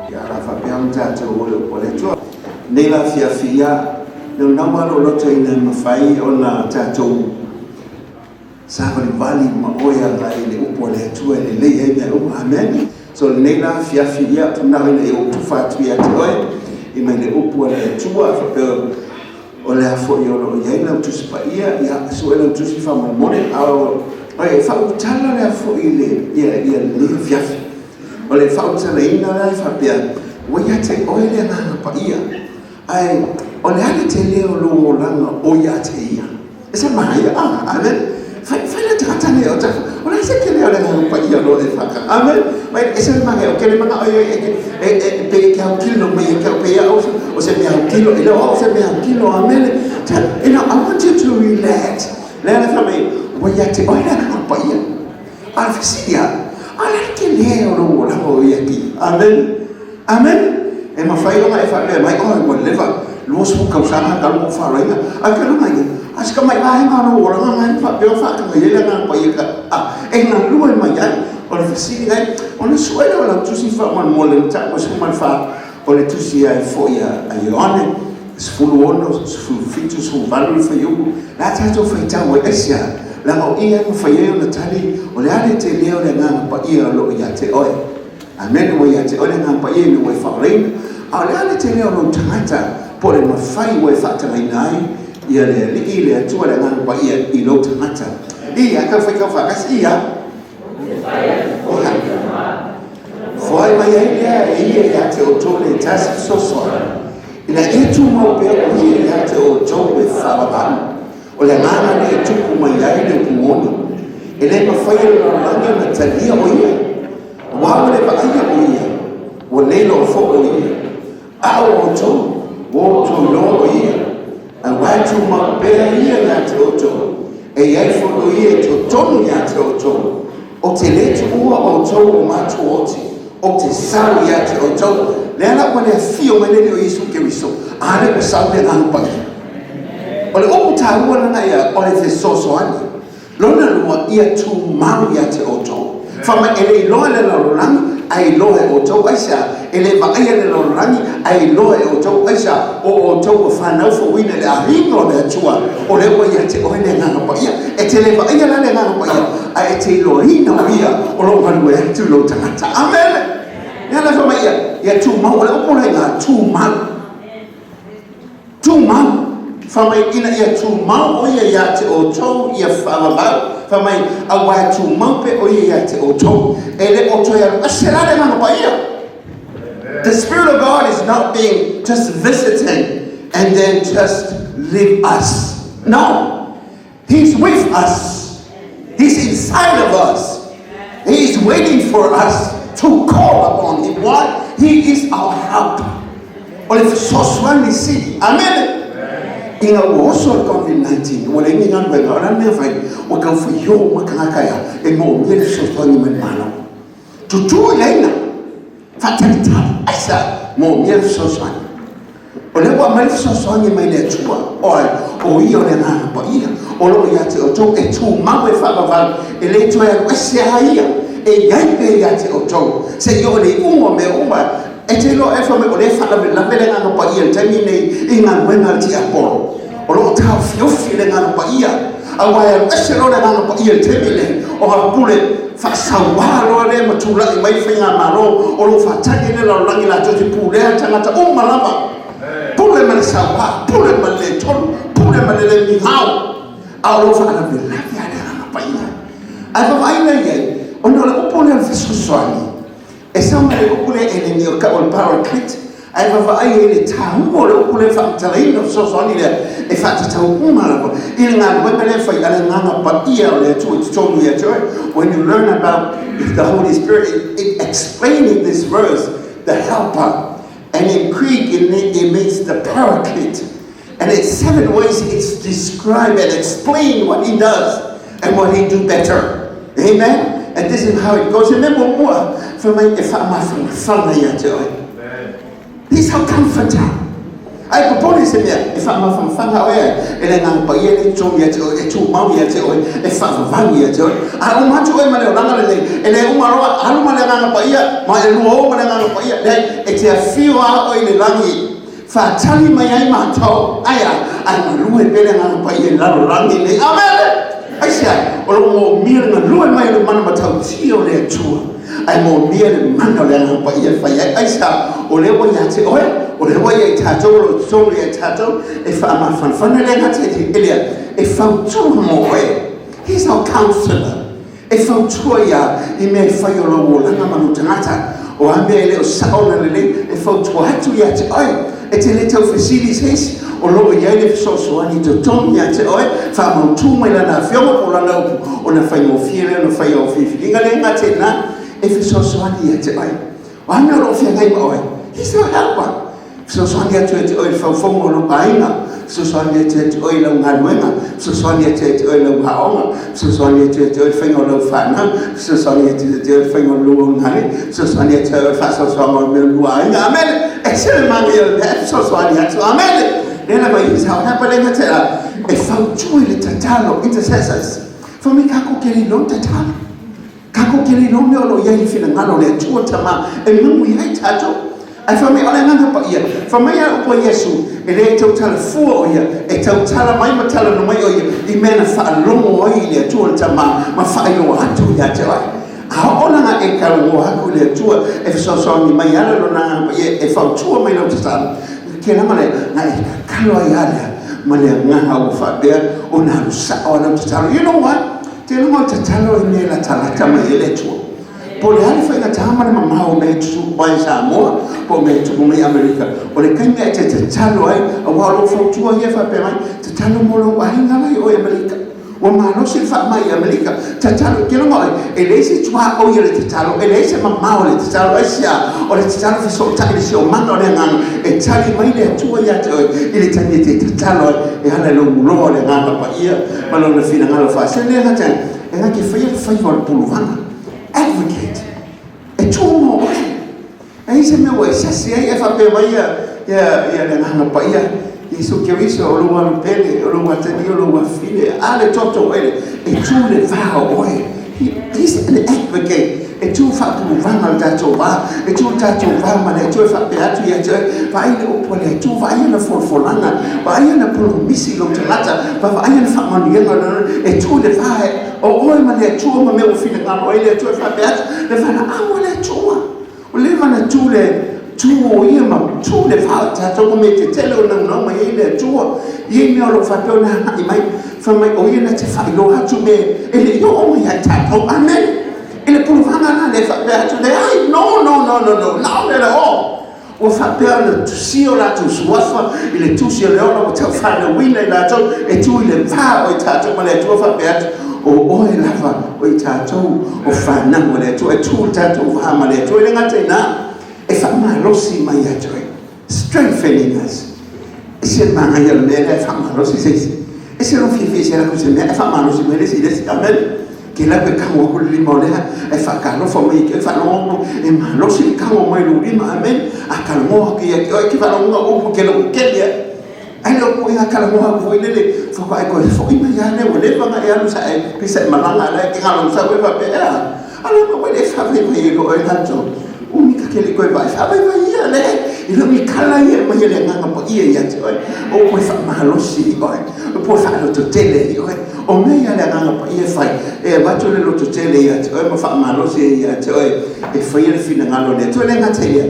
Ia la faapea ona tatou o le upu a le Atua. Nei la afiafi, ia, naunau lava lou loto ina ia mafai ona tatou savalivali ma oe agai i le upu a le Atua e lelei ai mea uma. Amene. So lenei la afiafi, ia, ou te manao ina ia ou tufa atu ia te oe i mai le upu a le Atua, faapea o le a foi o lo o i ai lau Tusi Paia, ia, sue lau Tusi faamolemole, a o e faautala le a foi le ia ia lenei afiafi. O le faautalaina la e faapea, ua ia te oe le Agaga Paia, ae o le a le tele o lou olaga o ia te ia? E se manaia, ah, amen. Fai, fai le tagata nei o tafa, o le a se tele o le Agaga Paia o lo o e whaka. Amen. Mai, e se manaia, o kele mana oi e, e, e, pe e ke au kilo mai e ke au pe au, o se mea au kilo, e leo au se mea au kilo, amen. You know, I want you to relax. Le ala wha mai, ua ia te oe le Agaga Paia. A le fesili a, a le a le tele o lou olaga o ia ki. Amen. Amen. E mafai ona e faapea mai, oh, ua leva 20 tausaga talu ona ou faaloina. Ae ke lona ia, a si tamai vaega o lou olaga na e faapea o faataga i ai le Agaga Paia ka, a, e galue mai ai. O le fesili ai, ona sue lea o lau tusi faamolemole le mataupu 14 o le tusi ai foi a Ioane, 16, 17, 18 le fuaiupu, le a tatou faitau ai? Aisea? Leaga o i e mafai ai ona tali, o le a le tele o le Agaga Paia o lo o ia te oe. Amene, ua ia te oe le Agaga Paia ina ua e faaolaina. A o le a le tele o lou tagata, po o le mafai ua e faatagaina ai ia le Alii, le Atua, le Agaga Paia i lou tagata. Ia, tau faitau faatasi, ia. Foai mai ai lea e ia ia te outou le tasi fesoasoani, ina ia tumau pea o ia ia te outou e faavavau. O le agaga lea e tupu mai ai le upu moni, e le mafai e le lalolagi ona talia o ia, aua ua le vaaia o ia, ua le iloa foi o ia. A o outou, ua outou iloa o ia, aua e tumau pea ia ia te outou, e i ai foi o ia i totonu ia te outou. Ou te le tuua outou o matuaoti, ou te sau ia te outou. Lea la ua le afio mai le Alii o Iesu Keriso, a lea ua sau le Agaga Paia. O le upu taua lena ia, o le fesoasoani. Lona lua, ia tumau ia te outou. Fai mai, e le iloa e le lalolagi, ae iloa e outou. Aisea? E le vaaia le lalolagi, ae iloa e outou. Aisea? O outou ua fanau fouina i le ahiga o le Atua, o lea ua ia te oe le Agaga Paia. E te le vaaia la le Agaga Paia, ae e te iloaina o Ia o lo o galue atu i lou tagata. Amene! Lea la fai mai ia, ia tumau, o le upu la i ina, tumau. Tumau. Fai mai ina ia tumau o ia ia te outou ia faavavau. Fai mai, aua e tumau pea o ia ia te outou. E le o toe alu ese la le Agaga Paia. The Spirit of God is not being just visiting and then just leave us. No. He's with us. He's inside of us. He is waiting for us to call upon Him. Why? He is our help. O le fesoasoani sili. Amene. Ina ua oso le COVID-19, ua leai ni galuega, o le a le mea e fai? Ua tau faio uma tagata ia e moomia le fesoasoani mai le Malo. Tutū i laina, faatalitali, aisa, moomia le fesoasoani. O lea ua aumai le fesoasoani mai le Atua, o ai? O Ia o le Agaga Paia, o lo o ia te outou, e tumau e faavavau, e le toe alu ese lava Ia, e i ai pea ia te outou, seia oo i le iuga o mea uma. E te iloa ea fai mai o lea e faalavelave le Agaga Paia i le taimi lenei i galuega a le tiapolo? O lo o taofiofi le Agaga Paia, aua e alu ese loa le Agaga Paia i le taimi lenei, ona pule faasauā loa lea ma tulai mai le faigamalo o lo o faatagi ai le lalolagi latou te pulea tagata uma lava. Pule ma le sauā, pule ma le le tonu, pule ma le le migao, a o lo o faalavelave lava le Agaga Paia. Ae vaavaai la i ai, ona o le upu lea o le fesoasoani, e sau mai le upu lea e le ni o ka o le paraclete. Ae vaavaai ai i le taua o le upu lea i le faamatalaina o le fesoasoani lea e faatatau uma lava i le galuega lea e fai a le Agaga Paia o le Atua i totonu ia te oe. When you learn about the Holy Spirit, it explaining this verse, the helper, and in Greek it means the paraclete. And it's seven ways it's described and explained what he does and what he do better. Amen? And this is how it goes. E mea muamua, fai mai e faamafanafana ia te oe. He's our comforter. Ai popole se mea, e faamafanafana oe ai, e le Agaga Paia lea i totonu ia te oe, e tumau ia te oe, e faavavau ia te oe. A uma atu oe ma le olaga lenei, e le uma loa, alu ma le Agaga Paia, ma e lua o ma le Agaga Paia, leai, e te afio lava oe i le lagi, Faatali mai ai matou, aia, ae galue pea le Agaga Paia i le lalolagi lenei. Amene! Aisea? O lo o moomia le galue mai o le mana matautia o le Atua, ae moomia le mana o le Agaga Paia e fai ai. Aisea? O lea ua ia te oe, o lea ua ia i tatou, o lo o i totonu ia i tatou, e faamafanafana le gata i lea, e fautua mo oe. He's our counselor. E fautua ia i mea e fai o lou olaga ma lou tagata. O a mea e le o sao ona lelei, e fautua atu ia te oe. E te le tau fesili i se isi, o lo o i ai le fesoasoani i totonu ia te oe, faamautu mai lana afioga po o lana upu, ona faigofie lea ona fai au filifiliga. Le gata i lena, e fesoasoani ia te oe. O a mea o lo o feagai ma oe? He's your helper. Fesoasoani atu ia te oe i le faufauga o lou aiga, fesoasoani atu ia te oe i lau galuega, fesoasoani atu ia te oe i lau aoga, fesoasoani atu ia te oe i le faiga o lau fanau, fesoasoani atu ia te oe i le faiga o lou augani, fesoasoani atu ia te oe i le faasoasoaga o mea o lua aiga. Amene! Ese le manaia o le mea e fesoasoani atu. Amene! Lea lava i sao hapa le gata la e fautua i le tatalo, intercessors. Fai mai kākou ke le iloa tatalo. Tatou te le iloa mea o lo o i ai i le finagalo o le Atua Tama e manuia ai tatou. Ae fai mai o le Agaga Paia, fai mai a upu a Iesu, e le tautala fua o ia, e tautala mai ma talanoa mai o ia i mea na faalogo ai i le Atua le Tama ma faailoa atu ia te oe. A oo la na e talanoa atu i le Atua e fesoasoani mai ala lona Agaga Paia e fautua mai lau tatalo, ke lama le na e tatalo ai a lea ma le agaga ua faapea ona alu sao a lau tatalo. You know what? Te rongo o tatalo i mea e latalata mai ai le Atua. Po o le a le faigata ma le mamao o mea e tutupu mai i Samoa, po o mea e tutupu mai i Amerika, o le taimi e te tatalo ai, aua o lou fautua ia e faapea mai, tatalo mo lou aiga la i o i Amerika. Ua malosi le faamai i Amerika, tatalo, te rongo oe, e leai se tuaoi o le tatalo, e leai se mamao o le tatalo, aisea? O le tatalo fesootai i le siomaga o le agaga, e tali mai le Atua ia te oe i le taimi e te tatalo ai, e ala i lou muloa o le Agaga Paia ma lona finagalo faasee. Le gata e na te faia le faiva o le puluvaga, advocate, e tu mo oe. E ai se mea ua e sasi ai, e faapea mai ia, ia, ia le Agaga Paia, Iesu Keriso, o lou alu pele, o lou atani, o lou afine, a le toto ele, e tu le va o oe. He's an advocate. E tu faapuluvaga le tatou va, e tu le tatou va ma le Atua e faapea atu ia te oe, vaai le upu a le Atua, vaai ana folafolaga, vaai ana polomisi i lou tagata, vaavaai ana faamanuiaga o lona, e tu le va o oe ma le Atua ma mea ua finagalo ai le Atua e faapea atu, le valaau a le Atua. Ua leva ona tu le tu o ia ma tu le va o tatou ma mea tetele o naunau mai ai le Atua i ia mea o lo o faapea ona agai mai, fai mai o ia na te faailoa atu mea e le i oo mai ia i tatou. Amene. I le puluvaga la lea faapea atu, leai, no, no, no, no, no, not at all. Ua faapea ona tusia o latou suafa i le tusi o le ola ua taufanauina i latou e tu i le va o i tatou ma le Atua faapea atu, o oe lava o i tatou o fanau a le Atua, e tu le tatou va ma le Atua. E le gata i ina, e faamalosi mai ia te oe, strengthening us. E se manaia o le mea lea e faamalosi se isi. E se lou fiafia i se latou se mea e faamalosi mai le isi i le isi. Amene. Ke lau e kago aku le lima o lea e faatalofa mai e faalogo e malosi le kago mai lou lima. Amene. A talanoa atu ia te oe, ke faalogo upu ke lou kele ai. Ai le upu ia talanoa atu foi lele, faatoa e toe foi mai lava lea ua leva ona e alu sa e pei sa e malaga la e te galo sau e faapea, ea, ala ma ua le faavaivai ai loa oe latou. Umi ka te le toe vaai faavaivai ia le i le umi kala ia e mai e le Agaga Paia ia te oe. O upu e faamalosi i oe, o upu e faalototele i oe. O mea ia le Agaga Paia e fai, e avatu le lototele ia te oe ma faamalosi ai ia te oe e faia le finagalo o le Atua. E le gata i lea,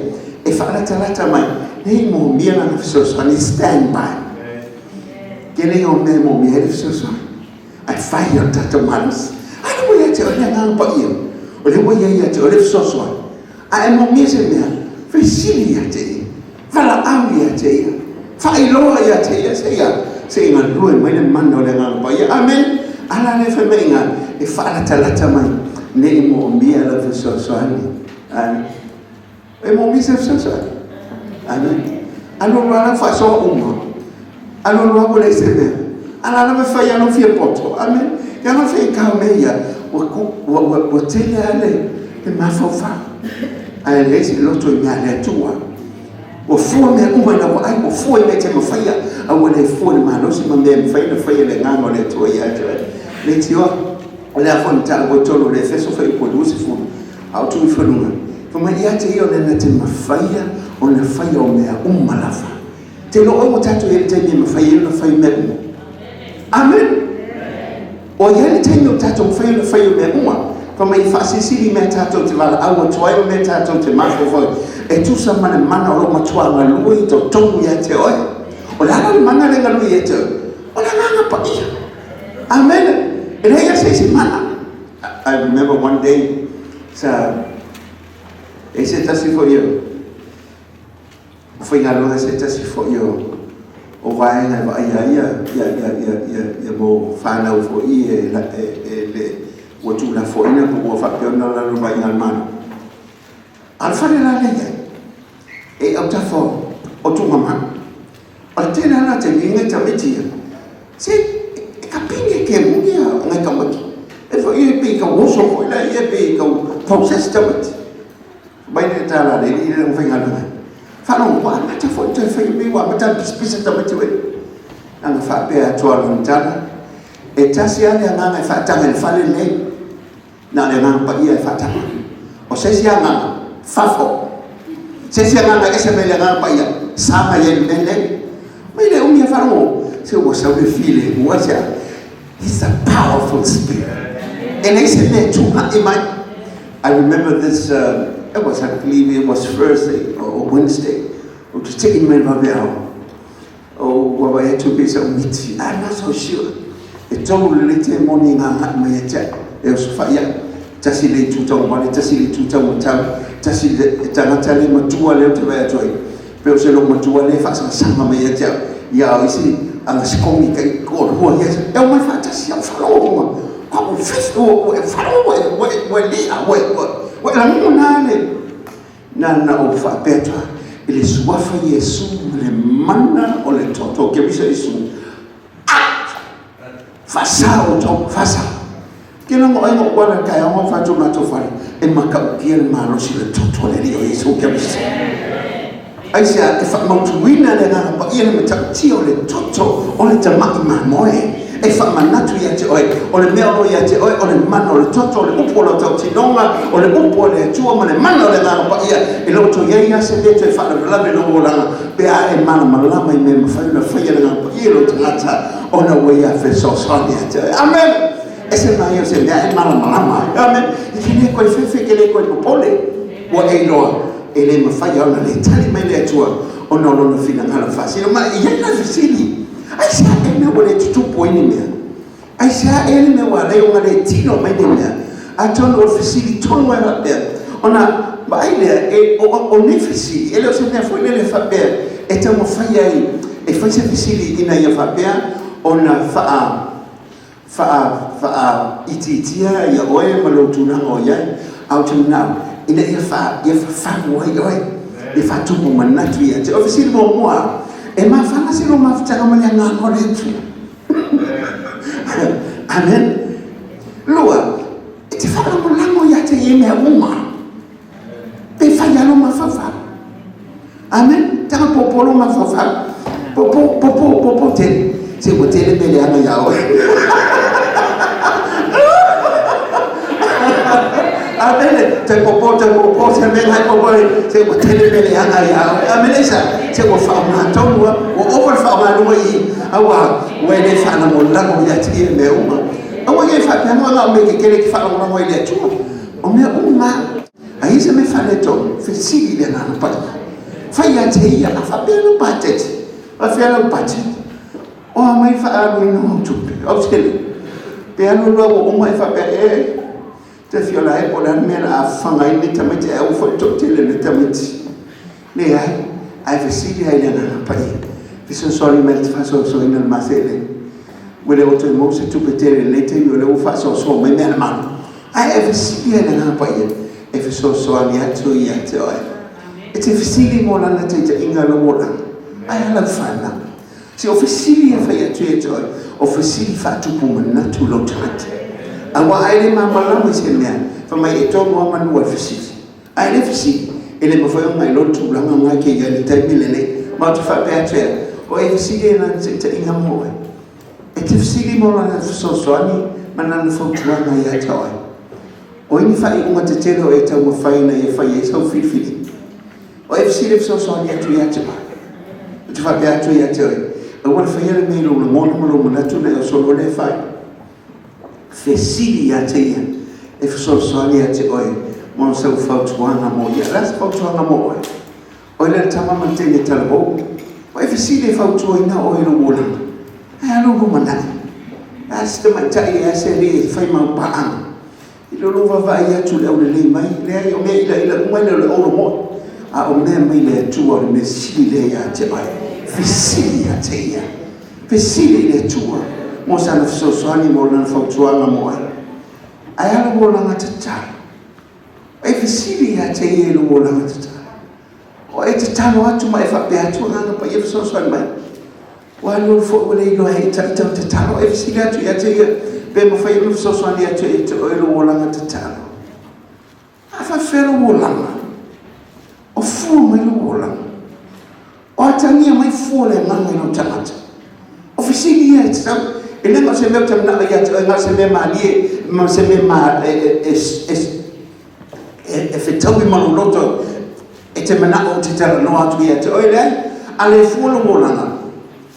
e faalatalata mai, nei moomia lana fesoasoani, stand by. Tele ia o mea e moomia ai le fesoasoani, ae fai ia o le tatou malosi. A lea ua ia te oe le Agaga Paia, o lea ua ia ia te oe le fesoasoani, a e moomia se mea, fesili ia te ia. Valaau ia te ia. Faailoa ia te ia se ia se i galue mai le mana o le Agaga Paia. Amen. Ala le faimaiga e faalatalata mai ne i moomia lau fesoasoani. Amen. E moomia se fesoasoani. Amen. Alu alu lava faasoa uma. Alu alu lava ua leai se mea. Ala lava fai lou fia poto. Amen. Ia ma fai kau mea ia ua ua ua, ua tele lava le le mafaufau. Ae leai se loto i mea a le Atua. Ua fua mea uma i lau vaai, ua fua i mea e te mafaia, a ua le fua i le malosi ma mea e mafai ona faia e le Agaga o le Atua ia te oe. Leitioa, o le a foi le mataupu e tolu o le Efeso fuaiupu e 20, a o tu ifo i luga, fai mai ia te ia o lea na te mafaia ona faia o mea uma lava. Te iloa oe ua tatou i ai i le taimi e mafai ai ona fai mea uma. Amen. Ua i ai le taimi o tatou mafai ona fai o mea uma. Fai mai e faasilisili i mea tatou te valaau atu ai ma mea tatou te mafaufau ai, e tusa ma le mana o lo o matua galue i totonu ia te oe. O le a la le mana lea e galue ia te oe? O le Agaga Paia. Amen. E leai lava se isi mana. I remember one day, sa e se tasi foi o faigaluega se tasi foi o o vaega e vaaia ai ia ia ia ia ia ia mo fanau foi e e e le ua tuulafoaina po ua faapea ona lalo vaaiga a le Malo. A o le fale la lea i ai, e i autafa o Tuugamanu. O le tele lava na taimi ngai tamaiti ia, se e kapini e kemu ia ngai tamaiti. E foi e pei tau oso foi la ia pei tau process tamaiti. Mai le tala le alii lea na faigaluega ai. Faalogo ua amata foi ona toe fai mea ua amata ona pisapisa tamaiti oe. Ana faapea atu a lona tala, e tasi lava le agaga e faataga i le fale lenei, na o le Agaga Paia e faataga. O se isi agaga, fafo. Se isi agaga e ese mai le Agaga Paia, sa mai ai i le mea lenei. Mai le umi e faalogo, se ua sau le filemu, aisea? He's a powerful spirit. E leai se mea e tuuai mai. I remember this, it was, I believe it was Thursday or Wednesday, ou te tei mai le vaveao, ou vaavaai atu pei sa ou miti, I'm not so sure. E tolu le lete e moni ngā ngai mai ia te au, e osofai au. Tasi le itu taugawale, tasi le itu taumatau, tasi le tagata le matua lea ou te vaai atu ai. Pe o se lou matua lea e faasagasama mai ia te au, ia o isi aga sikogi kai toalua ia, e omai faatasi au faalogo ma ua fifi, ua e faalogo ua e ua e li'a ua e ua e lagona le na na ou faapea atu i le suafa Iesu ma le mana o le toto o Keriso Iesu. Out! Faasao outou, faasao. Ke logo ai ngoʻu ala i le taeao ma faatu matou fale, e matautia le malosi o le toto o le Alii o Iesu Keriso. Aisea? E faamautuina le Agaga Paia le matautia o le toto o le tamai mamoe. E faamanatu ia te oe, o le mea o lo o ia te oe, o le mana o le toto, o le upu o lau tautinoga, o le upu a le Atua ma le mana o le Agaga Paia, e le o toe i ai lava se mea e toe faalavelave i lou olaga, pe a e malamalama i mea e mafai ona faia le Agaga Paia i lou tagata, ona ua ia fesoasoani ia te oe. Amen! Ese mai o se mea e malamalama ai. Amen! E te le toe fefe, e te le toe popole. Ua e iloa, e le mafai lava ona le tali mai le Atua ona o Lona finagalo faasino. Ma e i ai nai fesili, Aisea ea le mea ua le tutupu ai ni mea? Aisea ea le mea ua ala ai ona le tino mai ni mea? Atonu o le fesili tonu lava e faapea, ona vaai lea, e, o, o nei fesili, e le o se mea foi lele faapea e taumafai ai e fai se fesili ina ia faapea ona faa, faa, faaitiitia ia oe ma lou tulaga o i ai, a ou te manao ina ia faa, ia fafagu ai oe, ia faatupu manatu ia te oe. O le fesili muamua, e mafana se lou mafutaga ma le Agaga o le Atua? Amen. Lua, e te faalagolago ia te ia i mea uma. Pe fai lava lou mafaufau. Amen. Taga popo lou mafaufau. Popo, popo, popo tele. Se ua tele mea leaga ia oe. Amen. Toe popo, toe popo, se mea hai popo, se ua tele mea leaga ia oe. Amen. Aisea? Se ua faaaoga tonu lava. Ua ova le faaaoga i luga i i. Aua, ua e le faalagolago ia te ia i mea uma. Aua ia e faapea noa na o mea tetele e te faalagolago ai i le Atua. O mea uma lava. A i ai se mea faaletonu, fesili i le Agaga Paia. Fai ia te ia, a faapea lau paketi, faapea lau budget. O a mai faaaluina o au tupe, ou te le. Pe alu loa ua uma e faapea, e, te fia ola ai po o le a le mea o le a faga ai lenei tamaiti ae aua foi le toatele o lenei tamaiti. Leai. Ae fesili lava i le Agaga Paia, fesoasoani mai i le faasoasoaina o le ma seleni. Ua le o toe maua se tupe tele i lenei taimi o lea ua faasoasoa mai mea a le Malo. Ae e fesili lava i le Agaga Paia e fesoasoani atu ia te oe. E te fesili mo Lana taitaiga i lou olaga? Ae a lau fanau? Se o fesili ia e fai atu ia te oe, o fesili faatupu manatu i lou tagata. Aua a e le malamalama i se mea, fai mai e tonu lava manu o le fesili. A e le fesili, e le mafai ona iloa le tulaga lena e te i ai i le taimi lenei. Ma ou te faapea atu e a? O e fesili i Lana taitaiga mo oe. E te fesili mo Lana fesoasoani ma Lana fautuaga ia te oe. O ai ni faaiuga tetele o e taumafai ina ia fai ai sau filifiliga? O e fesili e fesoasoani atu ia te oe. Ou te faapea atu ia te oe, aua le faia le mea i lou lagona ma lou manatu ona e oso loa lea e fai. Fesili ia te ia e fesoasoani ia te oe mo sau fautuaga mo ia. O le a se fautuaga mo oe? Oe lea le tama ma le teine talavou. O e fesili e fautuaina oe i lou olaga. Ae a lou lumanai? E a se tamaitai, e a se alii e fai mau paaga? I lo lou vaavaai atu i le aulelei mai, leai, o mea ilaila uma e le o le auro moi, a o mea mai le Atua o le mea sili lea ia te oe. Fesili ia te Ia. Fesili i le Atua mo sana fesoasoani mo Lana fautuaga mo oe. Ae a lou olaga tatalo? E fesili ia te Ia i lou olaga tatalo. O e tatalo atu ma e faapea atu, Agaga Paia fesoasoani mai. Ua alualu foi ua le iloa e ita ita o tatalo e fesili atu ia te ia pe mafai ona fesoasoani atu ia te oe lou olaga tatalo. A faafefea lou olaga? O fua mai lou olaga. O atagia mai fua o le agaga i lou tagata. O fesili ia e tatau. E le na o se mea ou te manao ia te oe, na o se mea malie ma se mea ma, e, e, e, e, e fetaui ma lou loto E te manao ou te talanoa atu ia te oe, leai, a le fua lou olaga,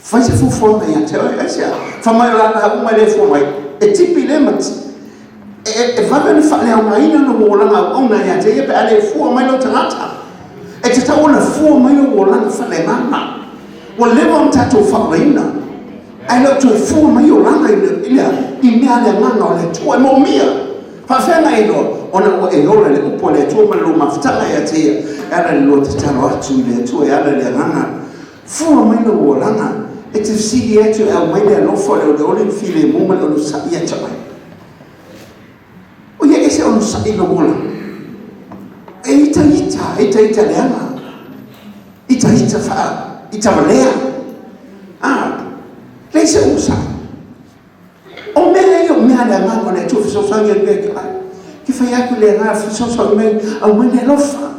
fai se fuafuaga ia te oe, aisea? Fai mai o latou uma e le fua mai, e tipi lea ma e, e vave ona faaleaogaina lou olaga auauna ia te ia pe a le fua mai lou tagata. E tatau ona fua mai lou olaga faaleagaga. Ua leva ona tatou faaolaina, ae le o toe fua mai olaga i le, i le, i mea a le agaga o le Atua e moomia. Faafefea ona e iloa? Ona ua e ola i le upu a le Atua ma le lou mafutaga ia te Ia, e ala i le lua tatalo atu i le Atua, e ala i le agaga. Fua mai lou olaga, e te fesili atu e aumai le alofa, o le oleole, le filemu ma le onosai ia te oe. O ia ese onosai i lou olaga. E itaita, e itaita leaga. Itaita faa, itavalea. Ah, leai se onosai. O mea ia o mea a le Agaga o le Atua fesoasoani atu ai ai. Ke fai atu le Agaga fesoasoani mai, aumai le alofa.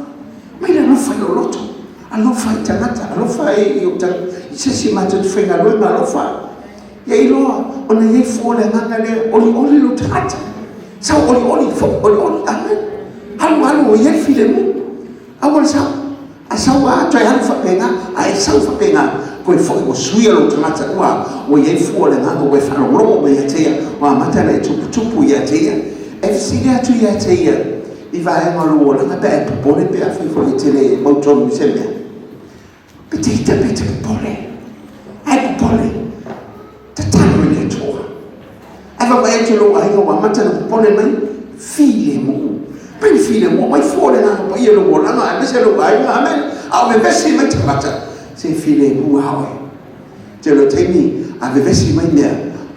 Aumai le alofa i lou loto. Alofa i tagata, alofa i ou tagata, i se isi matou te faigaluega, alofa. Ia iloa, ona i ai fua o le Agaga lea, olioli lou tagata. Sau olioli, foi olioli, amen. Alu alu o i ai le filemu. Aua le sau. A sau a toe alu faapena, a e sau faapena, toe foi ua suia lou tagata ua ua i ai fua o le agaga ua e faalogologo mai ia te ia, ua amata ona e tuputupu ia te ia. E fesili atu ia te ia i vaega o lou olaga pe a e popole pe afai foi e te le mautonu i se mea. Pe te ita pe te popole. A e popole, tatalo i le Atua. Ae vaavaai atu i lou aiga ua amata ona popole mai, filemu. Mai le filemu, mai fua le Agaga Paia i lou olaga aemaise lou aiga, amene. A o vevesi mai tagata, se filemu lava oe. Tele o taimi a vevesi mai mea,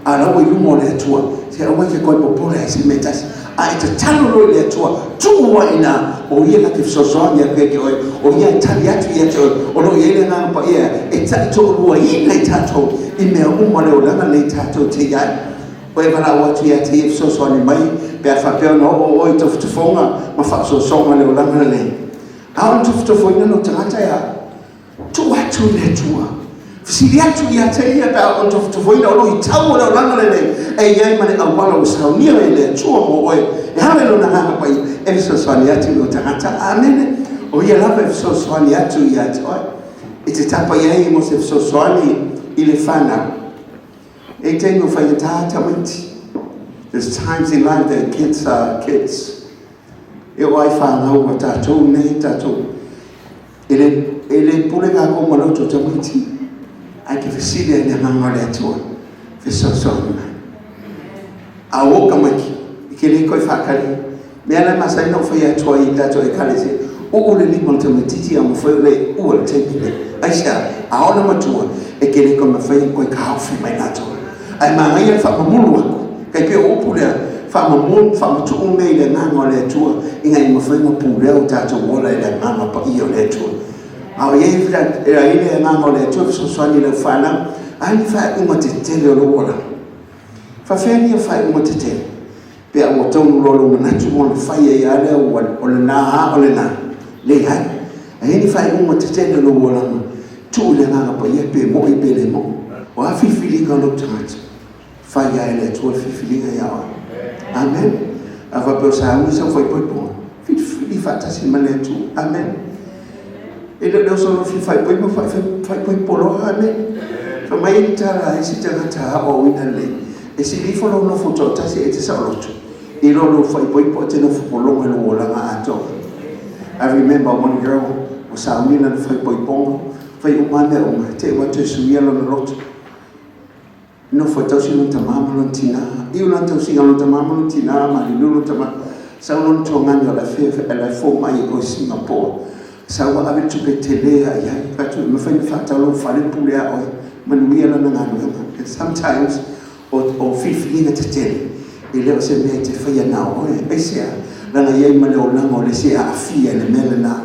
a la ua i luma o le Atua, se aua e te toe popole ai se mea e tasi. A e tatalo loa i le Atua, tuu ai i ina, o Ia na te fesoasoani atu ia te oe, o Ia e tali atu ia te oe, o lo o i ai le Agaga Paia e taitoaluaina i tatou i mea uma o le olaga lenei tatou te i ai. O e valaau atu ia te ia e fesoasoani mai pe a faapea ona oo oe i tofotofoga ma faaosoosoga o le olaga lenei. A o le tofotofoina lou tagata e a? Tuu atu i le Atua. Fesili atu ia te ia pe a o tofotofoina o luitau o le olaga lenei e i ai ma le auala ua saunia e le Atua mo oe e ala i Lona Agaga Paia e fesoasoani atu i lou tagata. Amene. O ia lava e fesoasoani atu ia te oe. E te tapa i ai mo se fesoasoani i le whanau. E taimi o faigata tamaiti. There's times in life that kids are kids. E oo ai whanau a tātou nei, tātou. E le, e le pule kākou ma loto tamaiti. Ae ke fesili ai le Agaga o le Atua, fesoasoani mai. A o tamaiti, i ke le koe whakari. Mea la e masani ona ou fai atu ai i tatou Ekalesia, Uu le lima o le tamaitiiti a mafai ona e uua i le taimi lenei. Aisea? A oo ina matua, e te le toe mafai ona toe taofi mai latou. Ae manaia le faamamulu atu, tai pei o upu lea, faamamulu, faamatuu mea i le Agaga o le Atua ina ia mafai ona pulea o tatou ola e le Agaga Paia o le Atua. A o i ai le Agaga o le Atua e fesoasoani i lau fanau, a ni faaiuga tetele o lou olaga? Faafefea ia faaiuga tetele? Pe a ua taunuu loa lou manatu ona fai ai lava lea o lena lava o lena. Leai. A i ai ni faaiuga tetele o lou olaga, tuu i le Agaga Paia pe moni pe le moni. O a filifiliga a lou tagata, fai lava e le Atua le filifiliga ia oe. Amen. A faapea o sauni sau faaipoipoga, filifili faatasi ma le Atua. Amen. E le o le oso loa fia faaipoipo, faaipoipo loa. Amen. Fai mai le tala a isi tagata aoaoina lelei, e sili ifo lou nofo toatasi e te saoloto, i lo lou faaipoipo e te nofo pologa i lou olaga atoa. I remember one girl, ua sauni lana faaipoipoga, fai uma lava mea uma, te i ua toe suia lona loto. Nofo e tausi lona tama ma lona tina. Iu lana tausiga lona tama ma lona tina, maliliu lona tama. Sau lona tuagani o la e fomai i o i Singapore. Sau ua ave le tupe tele lava i ai. Fai atu, e mafai ona faatau lou fale pule a oe. Manuia lana galuega. And sometimes, o filifiliga tetele, e le o se mea e te faia na o oe. Aisea? Leaga e i ai ma le olaga o le isi e aafia i le mea lena.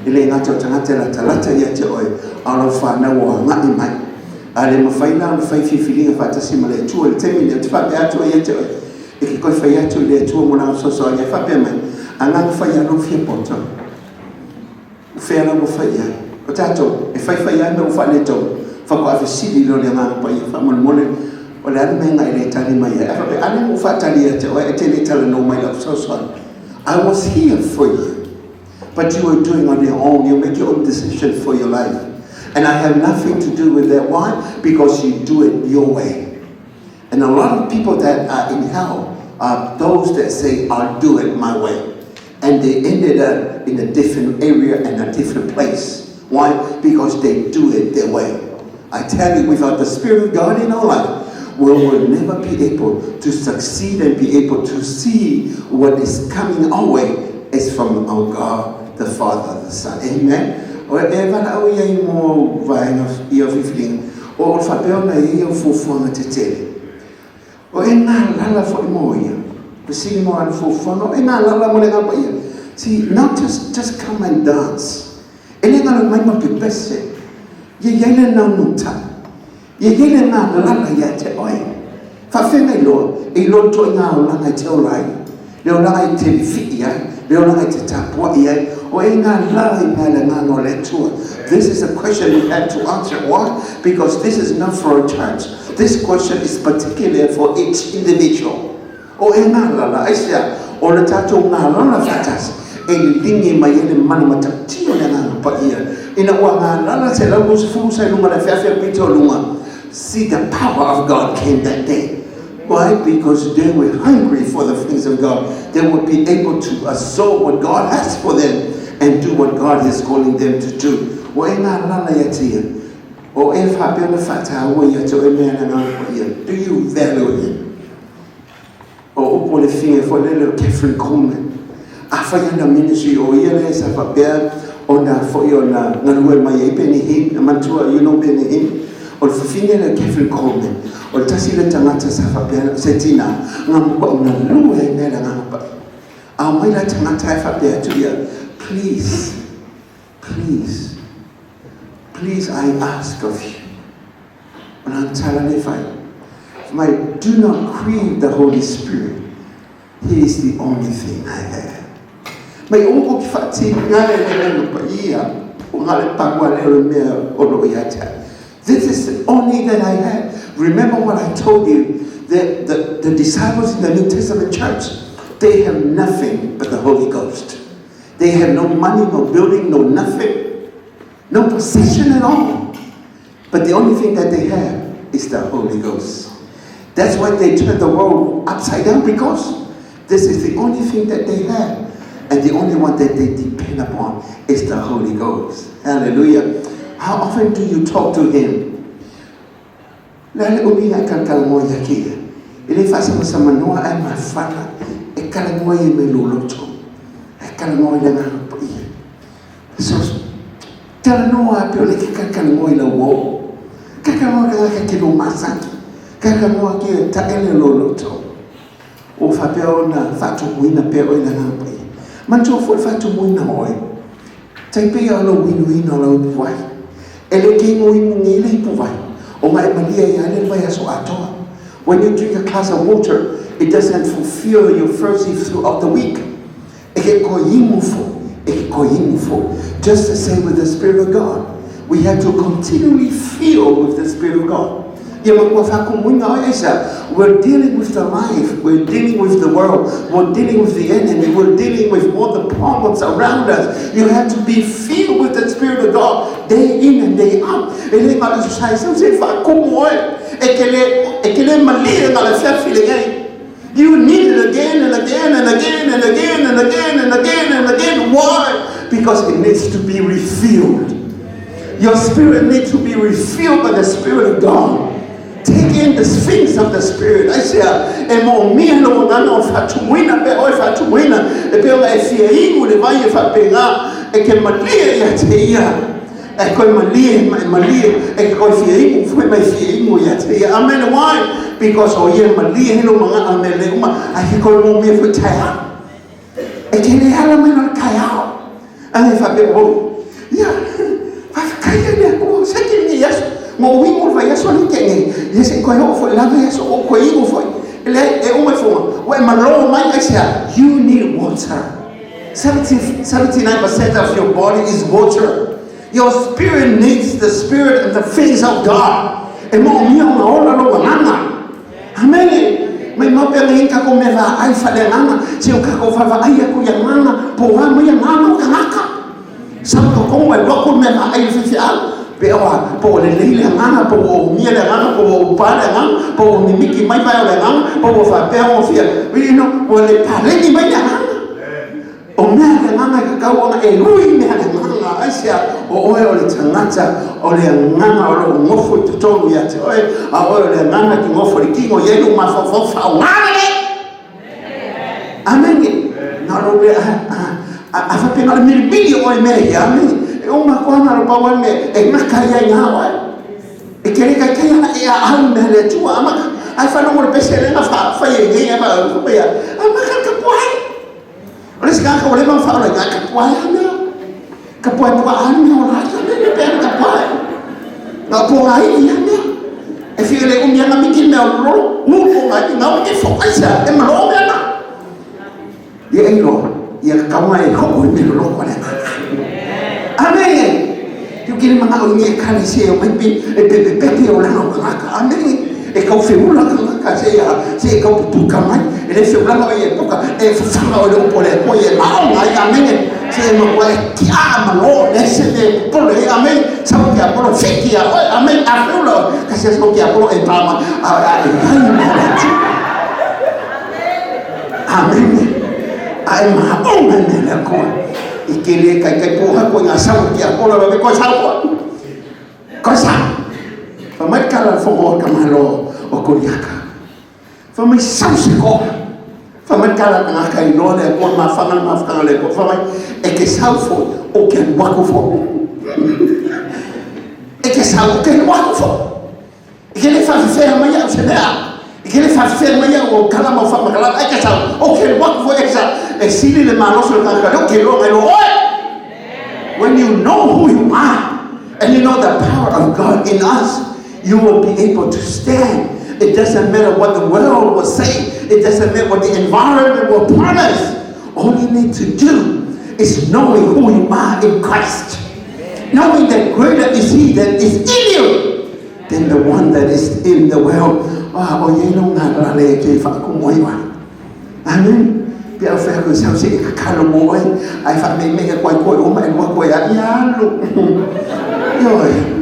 E le gata o tagata e latalata ia te oe, a o lau fanau o agai mai. A le mafai la ona fai filifiliga faatasi ma le Atua i le taimi lea, ou te faapea atu ai ia te oe, e te toe fai atu i le Atua mo Lana fesoasoani ae faapea mai, Agaga fai lava lou fia poto. O fea la ua fai i ai? O tatou, e faifai lava mea ua faaletonu, faatoa fesili lea o le Agaga Paia, faamolemole, o le a le mea na e le tali mai ai? Ae faapea, a lea na ou faatali ia te oe, e te le talanoa mai i lau fesoasoani. I was here for you. But you are doing on your own. You make your own decision for your life. And I have nothing to do with that. Why? Because you do it your way. And a lot of people that are in hell are those that say, I'll do it my way. And they ended up in a different area and a different place. Why? Because they do it their way. I tell you, without the Spirit of God in our life, we will never be able to succeed and be able to see what is coming our way is from our God, the Father, the Son. Amen. O e valaau ia i mo vaega ia o filifiliga, o o faapea ona e i ai au fuafuaga tetele. O e galala foi mo ia. Fesili mo ana fuafuaga, o e galala mo le Agaga Paia. See, not just come and dance. E le galo mai ma pepese. Ia i ai le naunautai. Ia i ai le galala ia te oe. Faafeagai loa, e iloa le ituaiga olaga e te ola ai, le olaga e te lifii ai, le olaga e te tapuai ai, o e galala i mea a le Agaga o le Atua. This is a question we have to answer. Why? Because this is not for a church. This question is particular for each individual. O e galala, aisea? O le tatou galala faatasi e liligi mai ai le mana matautia o le Agaga Paia ina ua galala 120 sa i luga o le afeafe a pito o luga. See, the power of God came that day. Why? Because they were hungry for the things of God. They would be able to absorb what God has for them and do what God is calling them to do. Ua e galala ia te ia. O e faapea ona faataua ia te oe mea a le Agaga Paia. Do you value Him? O upu o le figa foi lele o Kathryn Kuhlman. Afai ana ministry o ia lea sa faapea ona foi ona galue mai ai Benny Hinn, na manatua, you know Benny Hinn? O le fafine lea Kathryn Kuhlman, o le tasi lea tagata sa faapea, se tina, nga matuai galue ai mea le Agaga Paia. A omai la tagata ae faapea atu ia, please, please, please I ask of you. O lana tala lea e fai, fai mai, do not grieve the Holy Spirit, He is the only thing I have. Mai aua kou te whaatinga e le Agaga Paia, o ngā le pau a leo le mea o lo o ia te au. This is the only that I have. Remember what I told you, that the disciples in the New Testament church, they have nothing but the Holy Ghost. They have no money, no building, no nothing, no possession at all. But the only thing that they have is the Holy Ghost. That's why they turn the world upside down, because this is the only thing that they have. And the only one that they depend upon is the Holy Ghost. Hallelujah. How often do you talk to Him? Le a le umi e kalakalamoa ia ke ia. E le faasamasa-manoa ae mafana e kalamoa ia mai lou loto. Ae kalamoa i le Agaga Paia. Talanoa a pe o le ke kakalanoa i lau o. Kakalanoa ka ka ke lo masaki. Kakalanoa ke taele lo loto. Ua faapea ona faatumuina pea oe i le Agaga Paia. Manatua foi le faatumuina o oe, tai pei o lou inuina o lau ipuvai. E le keigoimugi le ipuvai, ona e malie ai lava le vaiaso atoa. When you drink a glass of water, it doesn't fulfill your thirsty throughout the week. E ke koe imu foi, e ke koe imu foi. Just the same with the Spirit of God. We have to continually fill with the Spirit of God. Ia matua whakumuina oe aisa. We're dealing with the life, we're dealing with the world, we're dealing with the enemy, we're dealing with all the problems around us. You have to be filled with the Spirit of God day in and day out. E le ngā le sai sau se whakumu oe. E ke le, e ke le malie ngā le fiafi le ngai. You need it again and again and again and again and again and again and again. Why? Because it needs to be refilled. Your spirit needs to be refilled by the Spirit of God. Take in the things of the Spirit. I say, e mo mia lo ngana o whatumuina, pe oe whatumuina, e pe ona e fia ingu le vai e whapenga, e ke malie ia te ia. E koe malie, ma e malie, e ke koe fia ingu, fue mai fia ingu ia te ia. Amen. Why? Because o ia malie he lo manga a me le uma, a ke koe mo mia fue tai ao. E ke le ala mai no le kai ao. A me whape o, ia, whawhakaia le atua, sa ke ni aso, mo wingu le vai aso le ke nei, ia se koe o foi lava aso, o koe ingu foi. Le, e uma fonga, o e malo mai ai sea, you need water. 79% of your body is water. Your spirit needs the spirit and the things of God. E mo mia ona ola lo agaga. Amene. Mai mau pea ngai kako me va ai whale agaga. Se o kako whawa ai aku i agaga. Po wa mai agaga o kangaka. Sa ko kongo e waku me va ai whiwhi au. Pe oa, po o le lei le agaga, po o umia le agaga, po o upa le agaga, po o mimiki mai vai o le agaga, po o whapea o whia. You know, ua le paleni mai le agaga. O mea le agaga e kakau ona e ui mea le agaga. Aisea, o oe o le tagata, o le agaga o loo gofo i totonu ia te oe, a oe o le agaga ki gofo i le kino i ai lou mafaufau faaaoga lelei. Amene. Na o le a faapena o le milimili o oe mea ia. Amene. E uma atu ana lo pau ai mea e gata ai ai ngā oe. E ke le kaikai ana e a au mea le Atua amaka. Ai whanongo le pese le na wha whai e ngei e wha wha ia. Amaka ka puai. O le isi tagata ua leva ona faaola i ina, ka puae lava mea. Ka puae puaa lava mea o la atu, le pea ka puae. Na o pōga ivi lava mea. E fia le umi ana miki le mea o lolo, ū pōga ivi, ngau e fo aisa, e malo mea na. Ia e iloa, ia kakaua e hoo i me loloko le agaga. Amene! Ke o kele manao i ni e kale se o mai pe, e pepe pepe o lana o kangaka. Amene! E kau feula kangaka se ia, se e kau pupuka mai, e le feulanga o ia e puka, e fafaga o le upu a le Atua ia e maoga ai. Amene! Se e matua e tiaa ma lo le se me popole ai. Amene! Sau ke Apolo fiki ia oe. Amene! A feula oe, kasi sau ke Apolo e pa mai, a a e ai ma o le Atua. Amene! A e maoga i mea le Atua. I ke le kaikai pōhaku i ngā sau o ke Apolo, e koe sau koe. Koe sau. Fa mai kala le fongo o ka malo o Koriaka. Fa mai sau se koa. Fa mai kala tagata i loa le Atua mafanga le mafutanga le Atua. Fa mai e ke sau foi o ke alu aku foi. E ke sau o ke alu aku foi. E ke le whawhewhea mai au se mea. E ke le whawhewhea mai au o kala mau whamakalana. E ke sau o ke alu aku foi e sa. E sili le malosi o le tagata o ke loa ngai loa oe. When you know who you are and you know the power of God in us, you will be able to stand. It doesn't matter what the world will say. It doesn't matter what the environment will promise. All you need to do is knowing who you are in Christ. Knowing that greater is He that is in you than the one that is in the world. Ah, o iai lau ngā rale e ke whaakumu ai wa. Amen. Pe au whai aku sau se e kakalo mo oe, ai wha me me e koe koe oma e lua koe a ia alu. Ioi.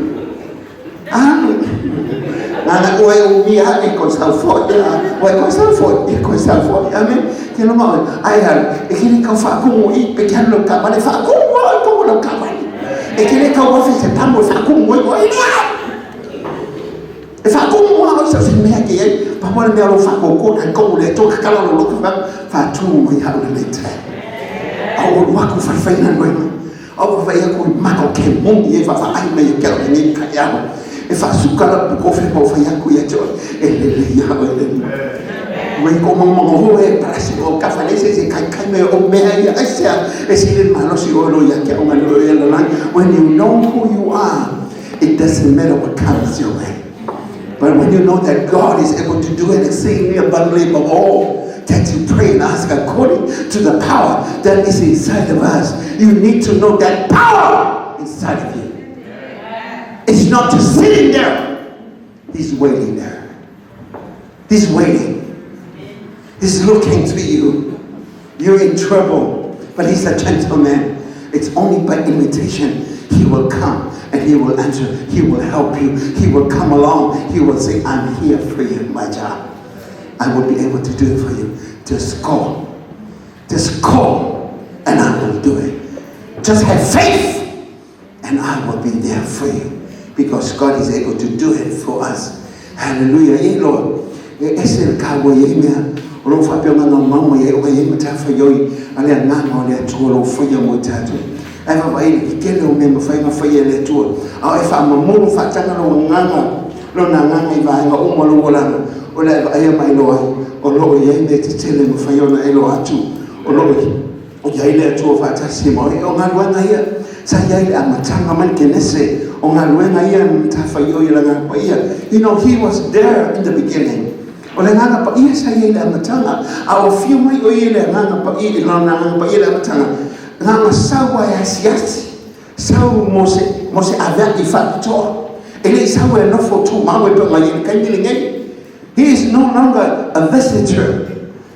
Alu. Nana oe o mia e koe sau foi, a oe koe sau foi, e koe sau foi. Amen. Ke longa oe, ai alu, e kere kau whaakumu i, pe ke alu lau kawale, whaakumu oe kongo lau kawale. E kere kau wafe se pamu e whaakumu oi oe, lea. E whaakumu a oe sau se mea ke ai, pa mo le mea lo whaakoko, nai kongo le Atua kakala lo loko wha, whaatumu mai hau le lei te. A o luaku whaiwhaina noe mai. Au vaavaai atu i maka o kemoni ia e vaavaai mai ia te au i lenei taeao. E faasuka lau pukofe ma ou fai atu ia te oe, e lelei lava oe le Alii. Mai kou magomago e palasi o tafa leai se isi e taitai mai o mea ia. Aisea? E sili le malosi oe lo ia te au nai lo ia lalagi. When you know who you are, it doesn't matter what comes your way. But when you know that God is able to do it exceedingly abundantly above all that you pray and ask according to the power that is inside of us, you need to know that power inside of you. It's not just sitting there. He's waiting there. He's waiting. He's looking to you. You're in trouble, but he's a gentleman. It's only by invitation he will come and he will answer. He will help you. He will come along. He will say, I'm here for you, my child. I will be able to do it for you. Just call. Just call, and I will do it. Just have faith, and I will be there for you. Because God is able to do it for us. Hallelujah. E Lord. E ese le taua o ia mea o lo o faapea ona naunau mai ai ona e i ai matafaioi a le Agaga o le Atua o lo o faia mo i tatou. Ae vaavaai i le tele o mea e mafai ona faia e le Atua, a o e faamamulu faataga lou agaga, lona agaga i vaega uma o lou olaga, o le a e vaaia ma e iloa ai o lo o i ai mea tetele e mafai ona e iloa atu o lo o i ai le Atua faatasi ma oe. O galuega ia sa i ai i le amataga mai le Kenese, o galuega ia na matafaioi e le Agaga Paia. You know, he was there in the beginning. O le Agaga Paia sa i ai i le amataga, a ua afio mai o ia i le Agaga Paia, i lona Agaga Paia i le amataga, na ona sau lava e asiasi, sau mo se, mo se avea'i faapitoa. E le i sau e nofo tumau e pei ona i ai i le taimi lenei. He is no longer a visitor.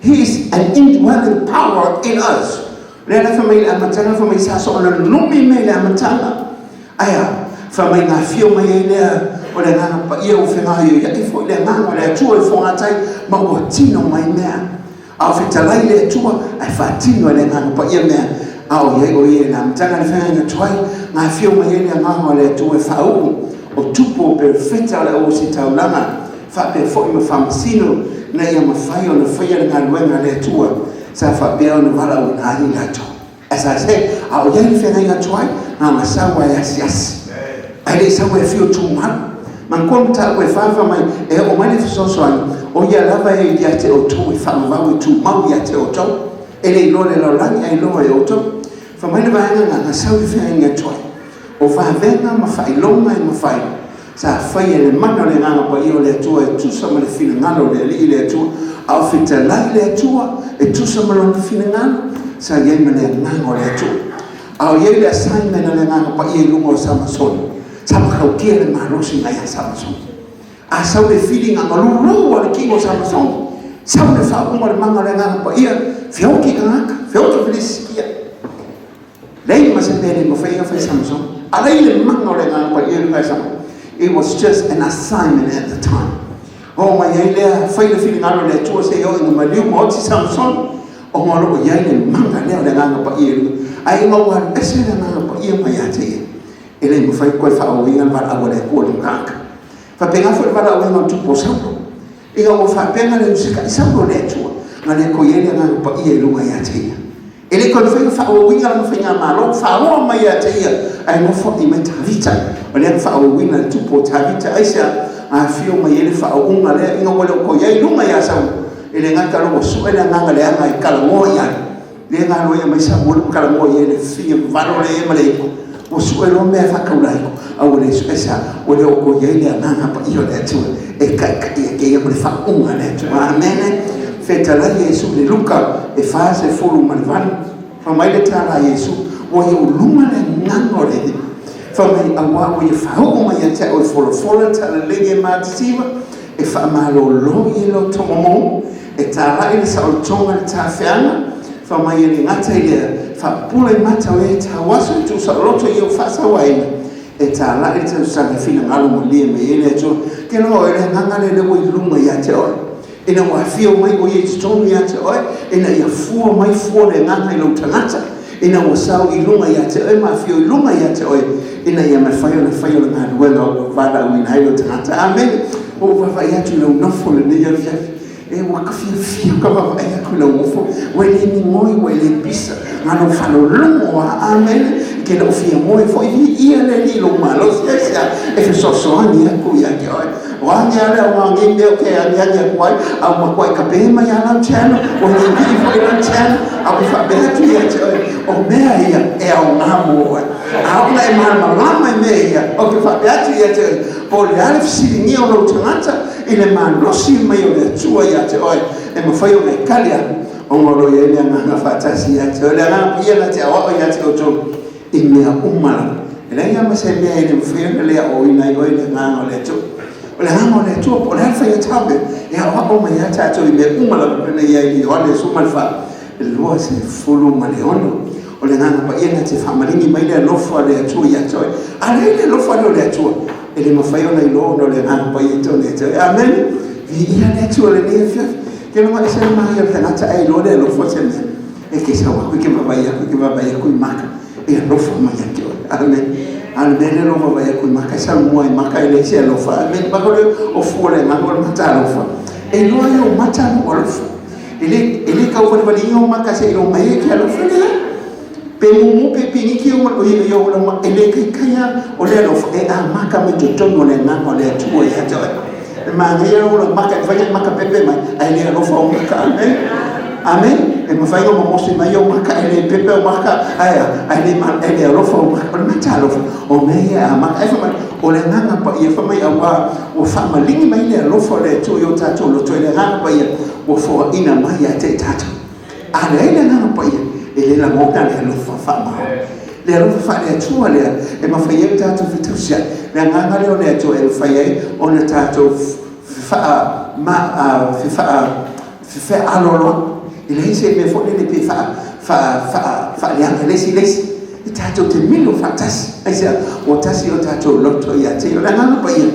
He is an indwelling power in us. Lea la fai mai i le amataga, fai mai sa soona numi mai i le amataga. Ae a? Fai mai na afio mai ai lea o le Agaga Paia ua fegaioia'i foi le Agaga o le Atua i fogatai ma ua tino mai mea. A o fetalai le Atua ae faatino e le Agaga Paia mea a o i ai o ia i le amataga. Le feagaiga tuai, na afio mai ai le Agaga o le Atua e faauu o tupu o perofeta o le auositaulaga faapea foi ma faamasino ina ia mafai ona faia le galuega a le Atua sa faapea ona valaauina ai i latou. As I said, a o i ai le feagaiga tuai, na ona sau lava e asiasi. Ae le i sau e afio tumau. Manatua mataupu e fā mai, e oo mai le fesoasoani, o ia lava e ia te outou e faavavau e tumau ia te outou. E le iloa e le lalolagi ae iloa e outou. Fai mai le vaega na, na sau le feagaiga tuai. O vavega ma faailoga e mafai sa faia e le mana o le Agaga Paia o le Atua e tusa ma le finagalo o le Alii le Atua, a o fetalai le Atua e tusa ma Lona finagalo, sa i ai ma le Agaga o le Atua. A o i ai le assignment a le Agaga Paia i luga o Samasoni, sa matautia le malosi mai ia Samasoni. A sau le filiga malulu a le kino o Samasoni, sau le faaupuga o le mana o le Agaga Paia, feoti tagata, feoti Filisitia. Leai ma se mea e le mafai ona fai e Samasona. A leai le mana o le Agaga Paia i luga e Samasona. It was just an assignment at the time. Oo mai ai lea, fai le finagalo o le Atua seia oo ina maliu ma oti Samasona, ona o lo o i ai le mana lea o le Agaga Paia i luga. Ae ina ua alu ese le Agaga Paia mai ia te ia, e le mafai toe faaauauina le valaau a le Atua i lona tagata. Faapena foi le valaauina o le tupu o Saulo. Ina ua faapea na le usitai Saulo i le Atua, na le toe i ai le Agaga Paia i luga ia te ia. E le toe mafai ona faaauauina lana faigamalo, faaoa mai ia te ia, ae nofoai mai Tavita. O lea na faaauauina e le tupu o Tavita. Aisea? Na afio mai ai le faauuga lea, ina ua le o toe i ai i luga ia Saulo, e le gata o lea ua sue le agaga leaga e talanoa i ai, lea na aloaia mai Samuele ma talanoa i ai le fia valo lea ma le i'a, ua sue loa mea e faataula ai, a ua le sue sa, ua le o toe i ai le Agaga Paia o le Atua e taitai ai ia ma le faauuga a le Atua. Amene. Fetalai Iesu i le Luka e 48, fai mai le tala a Iesu, ua ia uluma le agaga o le Alii, fai mai, auā ua ia faauu mai ia te au e folafola le talalelei e matitiva, e faamalolo i e loto momono, e tāla'i le saolotoga i le tafeaga, fai mai e le gata i lea, faapupula i mata o e tauaso e tuusaoloto i ou faasauaina, e tāla'i le tausaga e finagalo malie mai ai le Atua. Ke loa oe le agaga lea lea ua i luga ia te oe. Ina ua afio mai o ia i totonu ia te oe, ina ia fua mai fua le agaga i lou tagata, ina ua sau i luga ia te oe ma afio i luga ia te oe, ina ia mafai ona faia le galuega ua valaauina ai lou tagata. Amene. Ua ou vaavaai atu i lau nofo i lenei afiafi. E, ua ka fiafia ka vaavaai atu i lau nofo. Ua e le migoi, ua e le pisa. Na lou faalologo lava. Amene. te le o fia moe foi, viia le Alii i lou malosi. Aisea? E fesoasoani atu ia te oe. O a mea lea o ngā nei mea ou te agiagi atu ai, a ua matuai kape mai lava lau channel, ua niivii foi lau channel, a ou te faapea atu ia te oe, o mea ia e aoga mo oe. A oo ina e malamalama i mea ia, ou te faapea atu ia te oe, po o le a le fesiligia o lou tagata i le malosi mai o le Atua ia te oe, e mafai ona e tali atu, ona o lo o i ai le Agaga faatasi ia te oe. O le Agaga Paia na te aoao ia te outou i mea uma lava. E leai lava ma se mea e le mafai ona le aoaoina ai oe i le Agaga o le Atua. O le Agaga o le Atua, po o le a le faiga mea, e aoao mai lava tatou i mea uma lava, pei ona i ai i Ioane 14, 26. O le Agaga Paia na te faamaligi mai le alofa o le Atua ia te oe. A leai le alofa lea o le Atua, e le mafai ona iloa ona o le Agaga Paia i totonu ia te oe. Amene. Viia le Atua i lenei afiafi. Ke loga ese le manaia o le tagata ae iloa le alofa o se mea. E te sau aku, e te vaavaai aku, e te vaavaai aku i maka, e alofa mai ia te oe. Amene. A o le mea lea o lou vaavaai aku i maka, e salomua i maka e leai se alofa. Amene. Maka o le o fua o le agaga o le mata alofa. E iloa ai ou mata lou alofa. E le, e le tauvalivaliina ou maka seʻi iloa mai e ke alofa lea. Pe mumu pe piniki ou i ou lama, e le kaikai lava o le alofa e amata mai totonu o le agaga o le Atua ia te oe. E manaia lou maka, e mafai ona e maka pepe mai, ae le alofa ou maka. Amene. Amene. E mafai ona momosi mai ou maka, e le pepe ou maka, ae a? Ae le, e le alofa ou maka. O le mata alofa, o mea ia e amata. Ae fai mai, o le Agaga Paia, fai mai, auā ua faamaligi mai le alofa o le Atua i o tatou loto i le Agaga Paia, ua foaina mai ia te i tatou. A leai le Agaga Paia, e le lagona le alofa faamaoni. Le alofa faale-Atua lea e mafai ai ona tatou fetausiai. Le Agaga lea o le Atua e mafai ai ona tatou fefaaaloaloa. E leai se mea foi lele pe faaleaga e le isi i le isi. E tatou te milo faatasi. Aisea? Ua tasi o tatou loto ia te ia. O le Agaga Paia,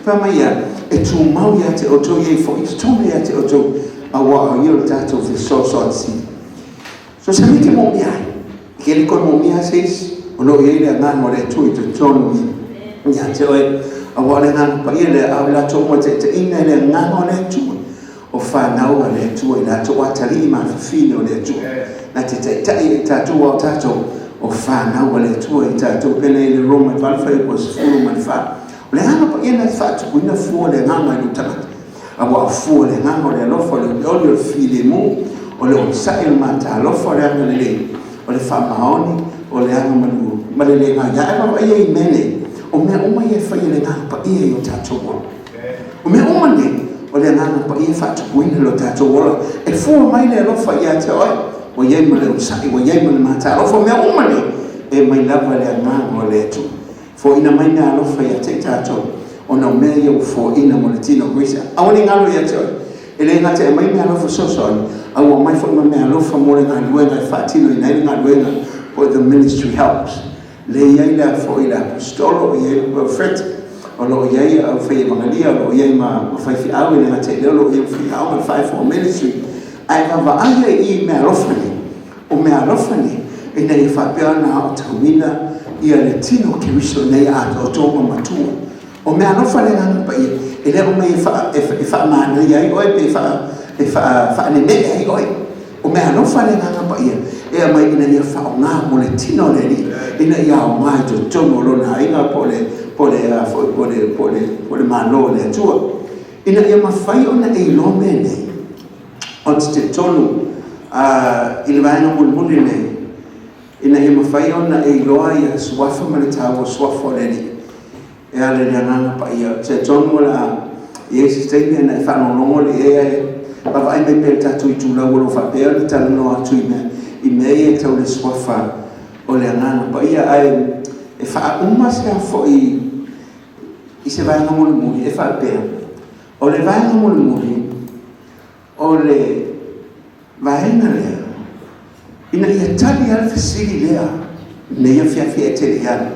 fai mai ia, e tumau ia te outou, e i ai foi i totonu ia te outou, aua o ia o le tatou fesoasoani sili. So se mea e te moomia ai, e ke le toe moomia se isi, o lo o i ai le Agaga o le Atua i totonu ia te oe, aua o le Agaga Paia lea, a o i latou uma e taitaiina e le Agaga o le Atua, o fanau a le Atua i latou atalii ma afafine o le Atua. Na te taitai ai tatou, aua o tatou o fanau a le Atua i tatou, pele i le Roma i 8 fuaiupu 14. O le Agaga Paia na te faatupuina fua o le Agaga i lou tagata. Aua o fua o le agaga, o le alofa, o le olioli, o le filemu, o le onosai, o le matalofa, o le agalelei, o le faamaoni, o le agamalu ma le le gaia. Ae vaavaai ai i mea nei, o mea uma ia e fai e le Agaga Paia i o tatou ola. O mea uma nei, o le Agaga Paia e faatupuina lo tatou ola. E fua mai le alofa ia te oe, ua i ai ma le onosai, ua i ai ma le matalofa. O mea uma nei, e mai lava le Agaga o le Atua. Foaina mai mea alofa ia te i tatou, ona o mea ia ua foaina mo le tino o Keriso. Aua ne i galo ia te oe, e le gata e aumai mea alofa fesoasoani, a ua aumai foi ma mea alofa mo le galuega e faatinoina ai le galuega po o the ministry helps. Lea e i ai le foi le aposetolo, e i ai le perofeta, o lo o i ai au faievagalia, o lo o i ai ma faifeau, e le gata i lea o lo o i ai ma faiaoga, le fivefold ministry. Ae vaavaai ai i mea alofa nei, O mea alofa nei, ina ia faapea ona aotauina ia le tino o Keriso ina ia atoatoa ma matua. O mea alofa le Agaga Paia, e le aumai e faamanaia ai oe pe e faanenee ai oe. O mea alofa le Agaga Paia, e aumai ina ia faaaoga mo le tino o le Alii, ina ia aoga i totonu o lona aiga po o le Malo o le Atua. Ina ia mafai ona e iloa mea nei, Ou te talitonu i le vaega mulimuli lenei, ina ia mafai ona e iloa ia suafa ma le taua o suafa o le Alii e ala i le Agaga Paia. Ou te talitonu o le a i ai se taimi ona e faalogologo lea i ai ae vaavaai mai pea i le tatou itulau o lo o faapea ona talanoa atu i mea, i mea ia tau le suafa o le Agaga Paia. Ae e faauma se a foi i se vaega mulimuli e faapea, o le vaega mulimuli, O le vaega lea, ina ia tali lava le fesili lea nei afiafi ae te le i alu,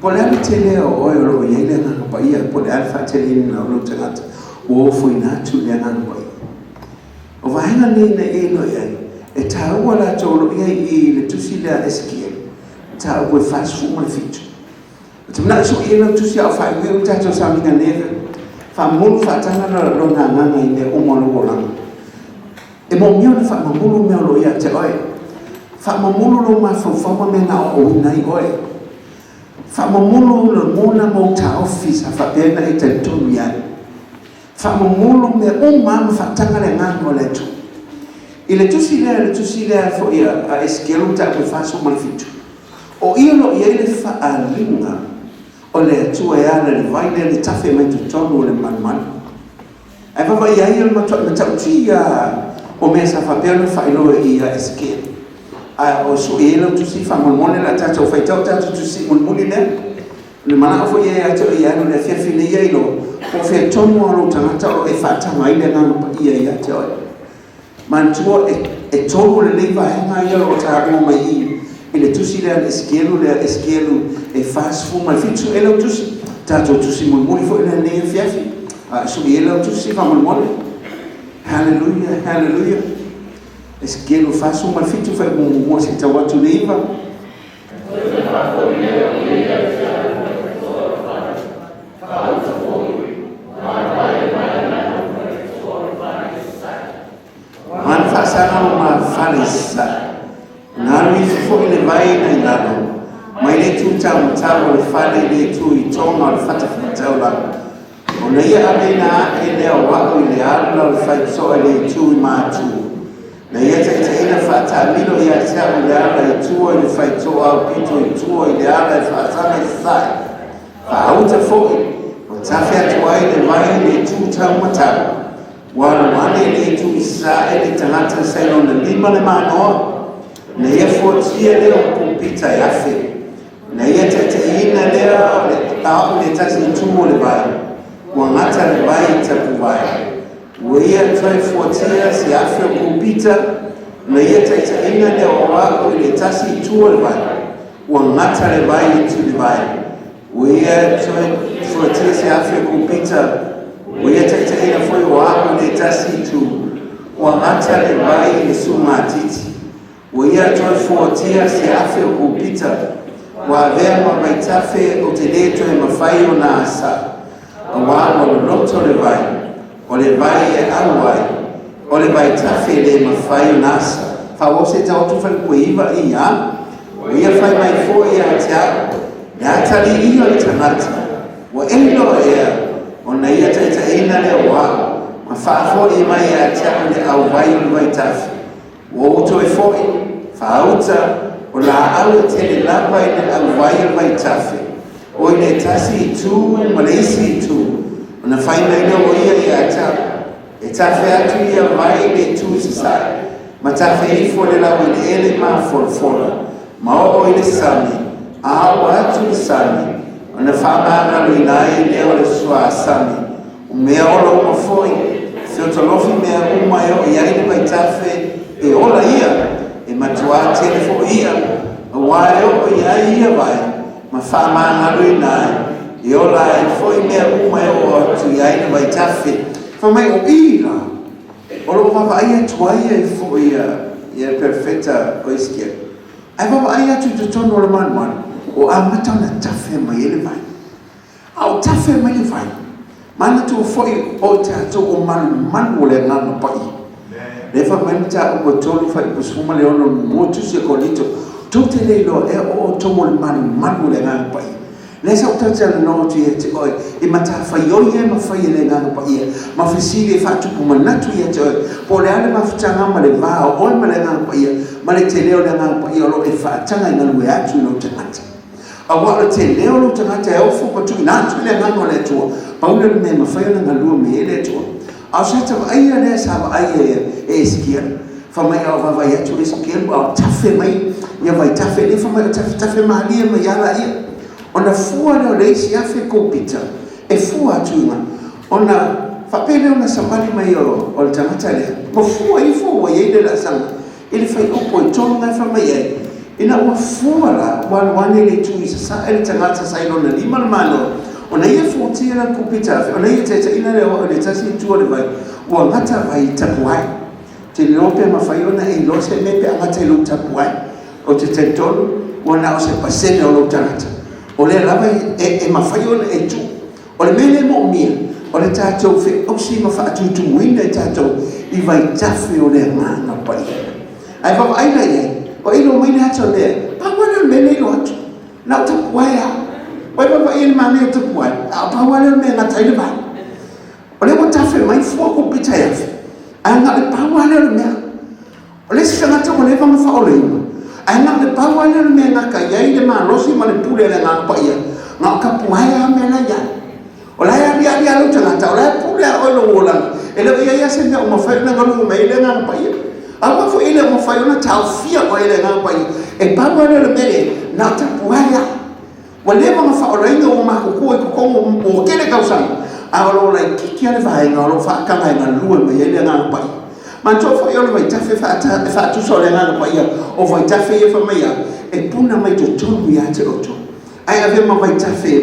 po o le a le tele o oe o lo o i ai le Agaga Paia, po o le a le faateleina o lou tagata ua ofoina atu i le Agaga Paia. O vaega nei na e iloa i ai, e taua latou o lo o i ai i le tusi lea a Esekiele, mataupu e 47. Ou te manao e sui ai lau tusi a o faaiuiu le tatou sauniga nei, faamamulu faatana lona agaga i mea uma o lou olaga. E moomia ona faamamulu mea o lo o ia te oe. Faamamulu lou mafaufau ma mea na aoaoina ai oe. Faamamulu lagona ma ou taofi sa faapea ona e talitonu i ai. Faamamulu mea uma lava ma faataga le Agaga o le Atua. I le tusi lea, le tusi lea foi a Esekielu mataupu e 47, o i o lo o i ai le faaaliga o le Atua e ala i le vai lea na tafe mai totonu o le malumalu. Ae vaavaai ai o le matuai matautia o mea sa faapea ona faailoa i ia Esekielu. Ae o sui ai lau tusi faamolemole o le a tatou faitau tatou tusi mulimuli lea. O le manao foi ia te oe ia alu i le afiafi nei ia iloa po o fea tonu lava lou tagata o lo o e faataga ai le Agaga Paia ia te oe. Manatua e tolu lelei vaega ia o lo o taua mai i i le tusi lea a le Esekielu lea, Esekielu e 47. E lau tusi, tatou tusi mulimuli foi lea i lenei afiafi. A e sui ai lau tusi faamolemole. Hallelujah, hallelujah. Esekielu 47 fuaiupu muamua seia tau atu i le 9. Aua le faasaga o lumafale i sasae, na alu ifo foi le vai na i lalo, mai le itu taumatau o le fale i le itu i toga o le fatafaitaulaga. Ona ia aveina ae lea o a'u i le ala o le faitotoa i le itu i matu. Na ia taitaiina faataamilo ia te a'u i le ala i tua i le faitotoa aupito i tua i le ala e faasaga i sasae. Faauta foi, ua tafe atu ai le vai i le itu taumatau. Ua alu ane i le itu i sasae le tagata sa i lona lima le manoa, na ia fuatia lea o kopita e 1000. Na ia taitaiina lea o le a'u i le tasi itu o le vai, ua gata le vai i tapuvae. Ua ia toe fuatia se 1000 o kopita, na ia taitaiina lea o a'u i le tasi itu o le vai, ua gata le vai i tulivae. Ua ia toe fuatia se 1000 o kopita, ua ia taitaiina foi o a'u i le tasi itu, ua gata le vai i le sugatiti. Ua ia toe fuatia se 1000 o kopita, ua avea ma vaitafe ou te lē toe mafai ona asa, auā ua loloto le vai, o le vai e ʻau ai, o le vaitafe e lē mafai ona asa. Faaauau se i tau atu fuaiupu e 9 i a. Ua ia fai mai foi ia te a'u, Le atalii o le tagata, ua e iloa ea, ona ia taitaiina lea o a'u, ma faafoi mai ia te a'u le ʻauvai o le vaitafe. Ua ou toe foi, faauta, o laau e tele lava i le ʻauvai o le vaitafe, o i le tasi itu ma le isi itu, ona fai mai lea o ia ia te a'u, E tafe atu ia vai i le itu i sasae, ma tafe ifo i le laueleele mafolafola, ma oo i le sami, a oo atu i le sami, ona faamagaloina ai lea o le suasami. O mea ola uma foi, feotolofi mea uma e oo i ai le vaitafe, e ola ia, e matuā tele foi ia, auā e oo i ai ia vai, ma faamagaloina ai, e ola ai foi mea uma e oo atu i ai le vaitafe. Fai mai, o i la, o lo o vaavaai atu ai ai foi ia, ia le perofeta o Esekiele. Ae vaavaai atu i totonu o le malumalu, o amata ona tafe mai ai le vai. A o tafe mai le vai, manatua foi o i tatou o malumalu o le Agaga Paia. Lea e fai mai le mataupu e 3 fuaiupu 16 o le muamua tusi a Korinito, tou te le iloa ea o outou o le malumalu o le Agaga Paia. Lea sa ou talatalanoa atu ia te oe i matafaioi ia e mafai e le Agaga Paia ma fesili e faatupu manatu ia te oe po o le a le mafutaga ma le va o oe ma le Agaga Paia ma le tele o le Agaga Paia o lo o e faataga e galue atu i lou tagata. Aua o le tele o lou tagata e ofo ma tuuina atu i le Agaga o le Atua, pau lea o le mea e mafai ona galue mai ai le Atua. A o se ata vaaia lea sa vaaia e Esekiela, fai mai a o vaavaai atu Esekiela a o tafe mai ia vaitafe lea, fai mai o tafetafe malie mai lava laia. Ona fua lea o le isi 1000 kopita e fua atu i luga, ona faapea lea ona savali mai o le tagata lea, ma fua ifo ua i ai le laasaga i le fuaiupu e 3 na e fai mai ai, Ina ua fua la, ua alu ane i le itu i sasae le tagata sa i lona lima le Malo, ona ia fuatia la le kopita 1000, ona ia taitaiina lea o au i le tasi itu o le vai, ua gata vai i tapuai. Ou te iloa pe mafai ona e iloa se mea pe a gata i lou tapuai. Ou te talitonu ua na o se pasene o lou tagata, o lea lava e mafai ona e tuu. O le mea lea e moomia, o le tatou feausi ma faatutumuina i tatou i vaitafe o le Agaga Paia. Ae vaavaai la i ai, Ua e iloa mai le ata o le mea, pau lava lea o le mea lea e iloa atu, na o tapuae lava. Ua e vaavaai i ai i le manaia o tapuae? A o pau lava lea o le mea e gata ai le vai. O lea ua tafe mai fua kopita e 1000, ae na o le pau lava lea o le mea. O le isi tagata ua leva ona faaolaina, ae na o le pau lava lea o le mea e gata i ai le malosi ma le pule a le Agaga Paia, na o tapuae lava mea la e i ai. O la e aliali lava lou tagata, o la e pule lava oe i lou olaga, e le o i ai lava se mea o mafai ona galue mai ai le Agaga Paia. Aua foi e le o mafai ona taofia oe e le Agaga Paia, e pau lava lea o le mea lea, na o tapuae lava. Ua leva ona faaolaina, ua matutua i totonu ua tele tausaga, a o lo o laitiiti lava le vaega o lo o faataga e galue mai ai le Agaga Paia. Manatua foi o le vaitafe e faatusa o le Agaga Paia, o vaitafe ia fai mai a, e puna mai totonu ia te outou. Ae avea ma vaitafe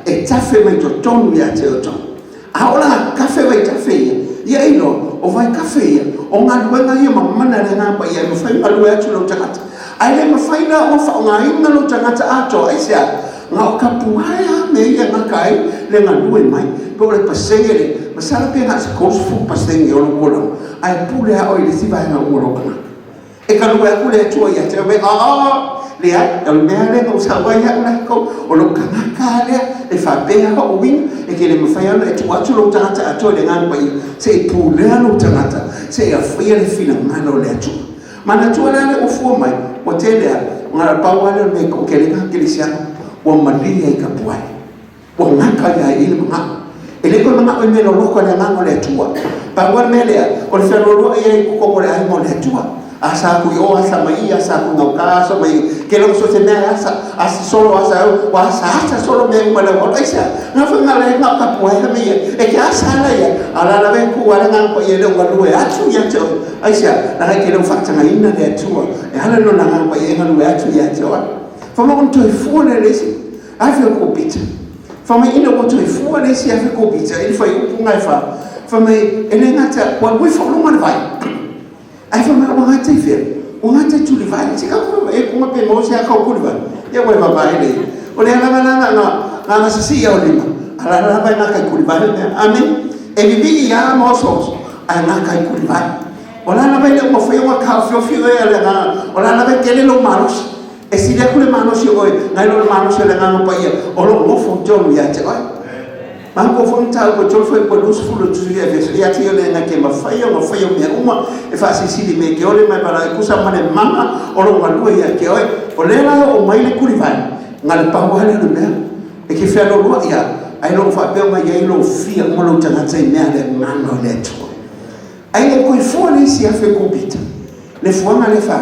e tafe mai totonu ia te outou. A oo la ina tafe vaitafe ia, ia e iloa, o vaitafe ia, o galuega ia mamana a le Agaga Paia e mafai ona galue atu lou tagata. Ae le mafai la ona faaaogaina lou tagata atoa, aisea? Na o tapuae lava mea ia e gata ai le galue mai. Po o le pasene lea, masalo pe na o se 30% o lou olaga, ae pule lava oe i le isi vaega uma o lou tagata. E galue atu le Atua ia te oe, aa, leai, o le mea lea na ou sau ai au latou, o lou tagata lava lea, e faapea lava ou uiga, e te le mafai lava ona e tuu atu lou tagata atoa i le Agaga Paia, se i pulea lou tagata, se i faia le finagalo o le Atua. Manatua la lea ua fua mai, ua tele lava, na o le pau lava lea o le mea e toatele ai tagata kerisiano, ua malie i tapuai. Ua gata ia i i le manao. E le toe manao i mea loloto a le Agaga o le Atua. Pau lava le mea lea, o le fealoaloai ai i totonu o le aiga o le Atua. Asa atu i o, asa mai i, asa atu i gauta, asa mai i. Ke leo so se mea e asa, asa solo, asa au, ua asa asa solo mea uma le auala. Aisea? Nga foi nga le nga ka pua e me ia. E ke asa ala ia, ala la ve ku ala nga pa ia le unga lue atu ia te oe. Aisea? La ke leo whaatanga ina le Atua. E ala no na nga pa ia nga lue atu ia te oe. Whama on toe fua le lesi. 1000 kopita. Fai mai ina ua toe fua le isi 1000 kopita i le fuaiupu gaefa, fai mai e le gata ua alu ifo i luga le vai, ae fai mai ua gata i fea? Ua gata i Tulivai. Se ka ku e kuma pe maua se aka o Tulivai. Ia ua e vavae le. O lea lava la na na na sisi ia o lima. A la lava e gata i Tulivai le mea. Amen. E vivii ia ma oso oso, ae gata i Tulivai. O la lava e le o mafai ona taofiofi oe e le agaga. O la lava e tele lou malosi. E sili atu le malosi o oe, nai lo le malosi o le Agaga Paia o lo o nofo i totonu ia te oe. Matou foi mataupu e tolu fuaiupu e 20 o le Tusi ia Efeso, ia te ia le na ke mafai ona faia mea uma e faasilisili me ke ole mai valaau e tusa ma le mana o lo o galue ia te oe. O lea la e oo mai le tulivae, na le pau lava lea o le mea e ke fealoaloai lava, ae lo o faapea ona i ai lou fia ma lou tagata i mea a le Agaga o le Atua. Ae le toe fua le isi 1000 kopita. Le fuaga lea fa,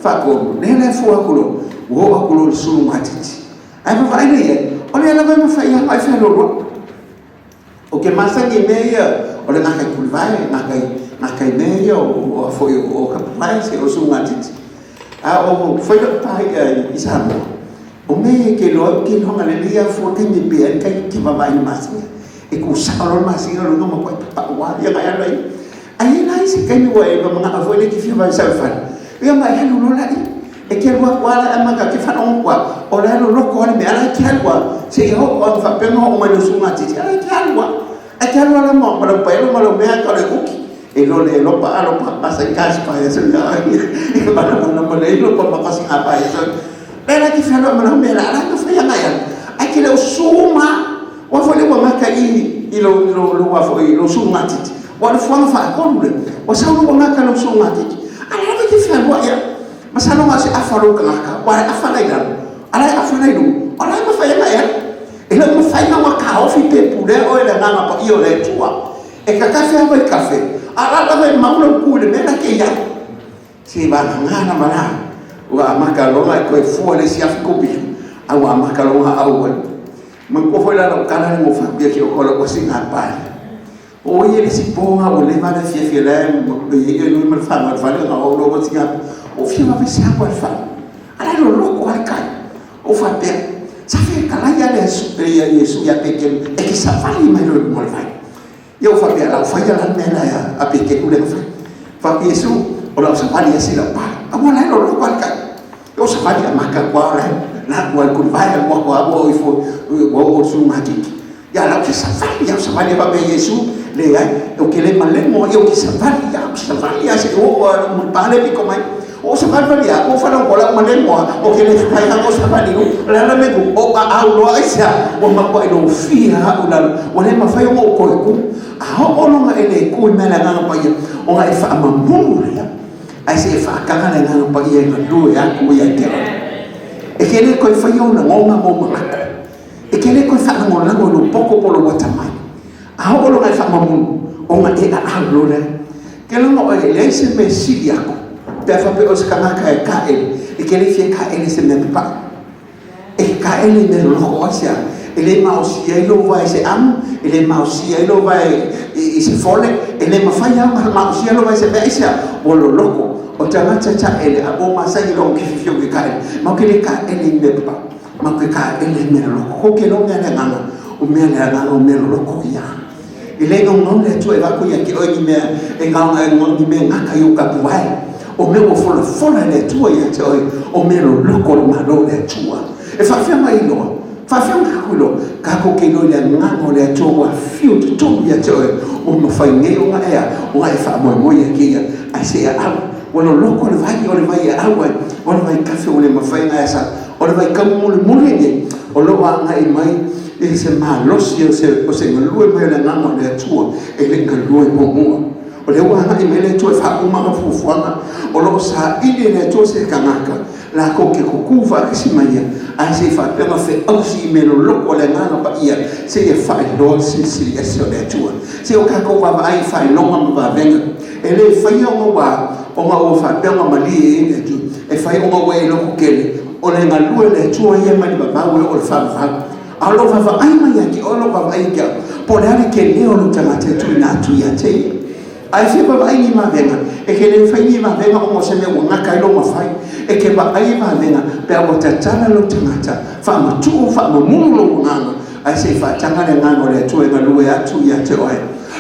faatolu, lea la e fua atu loa, ua oo atu loa i le sulu gatiti. Ae vaavaai lea i ai, o lea lava e mafai lava ona e fealoaloai. Ou te masani i mea ia o le gakai tulivae, gakai, gakai mea ia o, o, foi o tapuvae, se o sulu gatiti. A o fai lau paia i Samoa, o mea ia e te iloa ai, ou te iloa lelei lava fua taimi e pe ai le tai te vaavaai i le masina. E tu sao loa le masina lona matuai papau lava ia na e ala ia. Ae i ai la isi taimi ua e manao foi lea e te fia vaai sau i fale, ia ma e alu loa laia. E te alu atu lava la e amata te faalogo atu lava, o la e loloto lava le mea, a la e te alu lava seia oo lava ina faapea ona oo mai lou sugatiti, a la e te alu lava. Ae te alu lava la ma lau paelo ma lau mea e tau le uki. E lo le lopa a lopa masa i kasi pa ia so ia i mana mana ma le lopa ma kasi a pa ia so. Le la te fealo ma lau mea la la ka whai anga ia. Ai te leo suma. Ua foi le ua gata i i lou i lou lou a foi lou sugatiti. Ua o le fuaga faatolu lea. Ua sau lou ua gata lou sugatiti. A la lava e te fealuai ia. Masalo na o se afa o lou tagata, ua le afa la i lalo, a la e afa la i luga, o la e mafai ona e alu. E le o mafai ona taofi pe pulea oe e le Agaga Paia o le Atua. E kakafe lava i kafe, a la lava e mau lau ku i le mea la te i ai. Se vagana lava la, ua amata loa e toe fua le isi afi kopika, a ua amata loa ona auai. Manatua foi la lau tala le mofatia ki o lau asi ngā pae. O ia le isi po ngā ua leva le fiafia la e i e nui ma le whanau le whale ngā o lo wati ngā o fia wawe se aku le whale. Ala lo loko ale kai. O whapea. Sa fia kalai ale ia Iesu ia Petelu e ke savali mai lo mo le whai. Ia ua faapea, lau faia la le mea lea a Peteru lea na fai. Fai atu Iesu, o lau savali ia sila pa. A ua lae loloko a le kai. O savali a maka kua o lae. La kua kuli vai a kua kua ua ifo ua o su matiki. Ia lau ke savali ia savali a faapea Iesu leai o ke le malemo ia o ke savali ia o savali ia se o o mo pale piko mai. O savalivali a, ua faalogo lau ma le moa, o ke le fai ha o savali lu, o le ala me ku, o a au loa aisea, ua matuai lofia a'u i lalo, ua le mafai ona ou toe ku. A oo loa e le ku i mea le Agaga Paia, ona e faamamulu lea, ae se i faataga le Agaga Paia e galue atu ia te oe. E te le toe faia ou lagona ma ou manatu. E te le toe faalagolago i lou poto po o lou atamai. A oo loa ina e faamamulu, ona e aau loa lea. Ke logo oe, e leai se mea sili atu, pe a faapea o se tagata e taele, e te le fia taele i se mea papae. E te taele i mea loloto. Aisea? E le maosia ai lou vae i se amu, e le maosia ai lou vae i se fole, e le mafai lava ona maosia lou vae i se mea. Aisea? Ua loloto. O tagata taele, a ua masani loa ona fiafia ou te taele. Matou te le taele i mea papae. Matou te taele i mea loloto. Tou te iloa mea a le agaga, o mea a le agaga o mea loloto ia. E le naunau le Atua e avatu ia te oe ni mea e ni mea e gata i ou tapuvae. O mea ua folafola e le Atua ia te oe, o mea loloto o le Malo o le Atua. E faafefea mai iloa? Faafefea ona tatou iloa? Tatou te iloa i le agaga o le Atua ua afio i totonu ia te oe, ua mafai nei ona e a, ona e faamoemoe ia te ia, ae se i aau. Ua loloto le vai, o le vai e aau ai, o le vaitafe ua le mafai ona e asa. O le vaitau mulimuli lenei, o lo o agai mai i se malosi o se galue mai o le Agaga o le Atua e le i galue muamua. O lea ua agai mai le Atua e faauma ana fuafuaga. O lo o saili e le Atua se tagata latou te tutū faatasi ma ia, ae se i faapea ona feausi i mea loloto a le Agaga Paia seia faailoa le Silisili Ese o le Atua. Se i o tatou vaavaai i faailoga ma vavega. E le faia ona ua ona ua faapea ona malie ai le Atua. E fai ona ua e lototele, o le galue a le Atua ia mai le vavau e oo i le faavavau. A o lou vaavaai mai ia te oe, o lou vaavaai ia te au, po o le a le tele o lou tagata e tuuina atu ia te ia. A e fia vaavaai i ni vavega, e te le fai ni vavega ona o se mea ua gata ai lou mafai. E te vaai i vavega pe a ua tatala lou tagata, faamatuu, faamamulu lou agaga, ae se i faataga le agaga o le Atua e galue atu ia te oe.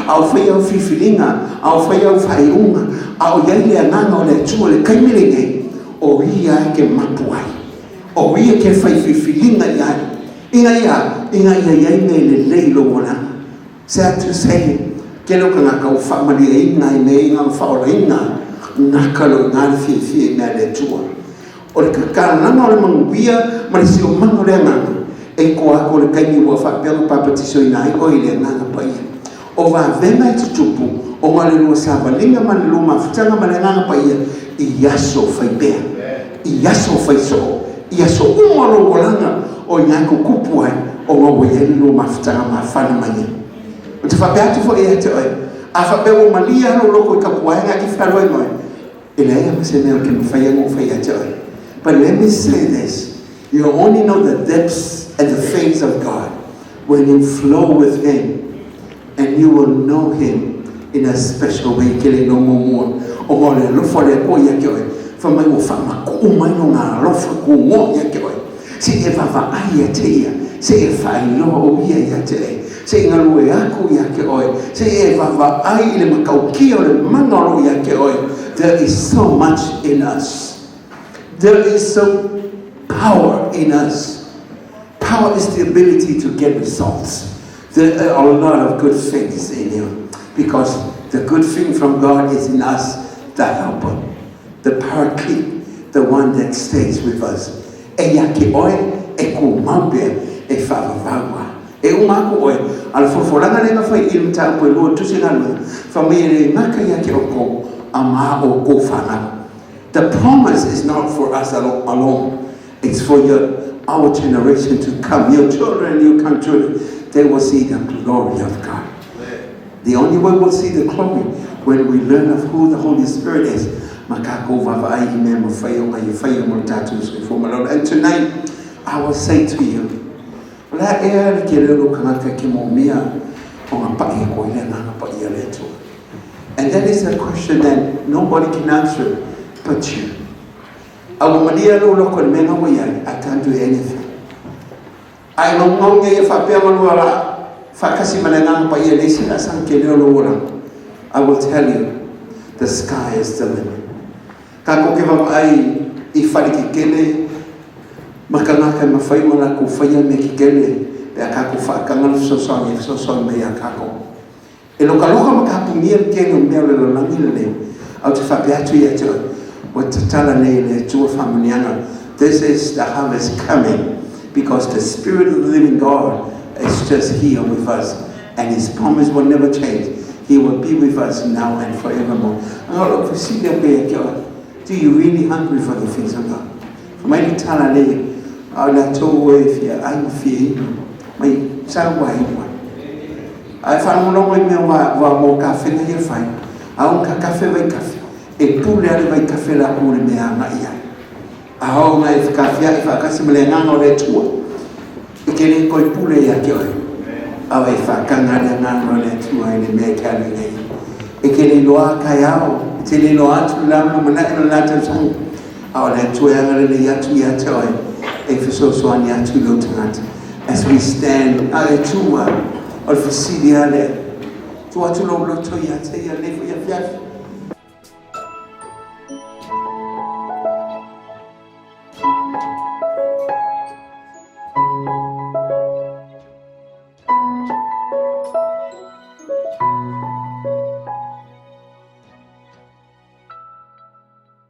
A o fai au filifiliga, a o fai au faaiuga, a o i ai le agaga o le Atua i le taimi lenei, o ia e te mapu ai. O ia e te fai filifiliga i ai, ina ia, ina ia i ai mea lelei i lou olaga. Sad to say, tele o tagata ua faamalieina i mea ia na ona faaolaina, gata loa i ina le fiafia i mea a le Atua. O le tatalaga o le manuia ma le siomaga o le agaga, e toa atu o le taimi ua faapea ona papatisoina ai oe i le Agaga Paia. O vavega e tutupu ona o le lua savaliga ma le lua mafutaga ma le Agaga Paia i aso faipea, i aso faisoo, i aso uma o lou olaga, o i ina e tutupu ai ona ua i ai le lua mafutaga mafana ma Ia. Ou te faapea atu foi ia te oe, a faapea ua malie lava lou loto i tapuaega e te fealuai ma oe, e leai lava se mea ou te mafai ona ou fai ia te oe. But let me say this, you only know the depths and the things of God when you flow with Him and you will know Him in a special way. Ke le iloa muamua ona o le alofa o le Atua ia te oe, fai mai ua faamatuu mai lona alofa tunoa ia te oe. Se i e vaavaai ia te ia, se i e faailoa o ia ia te oe, se i galue atu ia te oe, se i e vaavaai i le matautia o le mana o lo o ia te oe. There is so much in us. There is so power in us. Power is the ability to get results. There are a lot of good things in you because the good thing from God is in us, the helper, the paraclete, the one that stays with us. E ia te oe, e kūmau pea, e faavavau a. E uma aku oe, a le folafolaga lea na fai i le mataupu e lua tusi galuega, fai mai e le gata ia te outou, a ma outou fanau. The promise is not for us alone. It's for your, our generation to come. Your children, your grandchildren, they will see the glory of God. The only way we'll see the glory when we learn of who the Holy Spirit is. Ma kākou vaavaai i mea mafai ona ia faia mo le tātou soifua malolo. And tonight, I will say to you, o le a ea le tele o lou tagata e ke mōmia o ngā paʻi e koe le agaga paia le Atua. And that is a question that nobody can answer but you. A ua malie lou loko i le mea na ua i ai, I can't do anything. A e gaugau nei e faapea ma lua la faatasi ma le Agaga Paia i le isi laasaga tele o lou olaga, I will tell you, the sky is the limit. Tatou te vaavaai i fale kekele ma tagata e mafai ona latou faia mea kekele pe a tatou faataga le fesoasoani e fesoasoani mai ia tatou. E lokaloka ma kapunia le tele o mea o le lalolagi lenei, a ou te faapea atu ia te oe, Ua tatala nei e le Atua faamanuiaga. This is the harvest coming because the Spirit of the living God is just here with us and His promise will never change. He will be with us now and forevermore. Aga o lou fesili atu ia te oe, do you really hungry for the things of God? Fai mai le tala lea, a o latou e fia ai ma fia inu, mai sau ai inu ai. Ae faalogologo i mea ua ua mo kafega ia fai, a o ka kafe vaikafe, e pule lava le vaikafe latou i le mea e agai ai. A oo ina e fekafiai faatasi ma le Agaga o le Atua, e te le toe pule ia te oe, a o e faataga le Agaga o le Atua i le mea e te alu ai. E te le iloa taeao, e te le iloa atu le la lumanai o le la tausaga, a o le Atua e agalelei atu ia te oe, e fesoasoani atu i lou tagata. As we stand, a e tu lava, o le fesili lava lea, tuu atu lou loto ia te ia i lenei foi afiafi.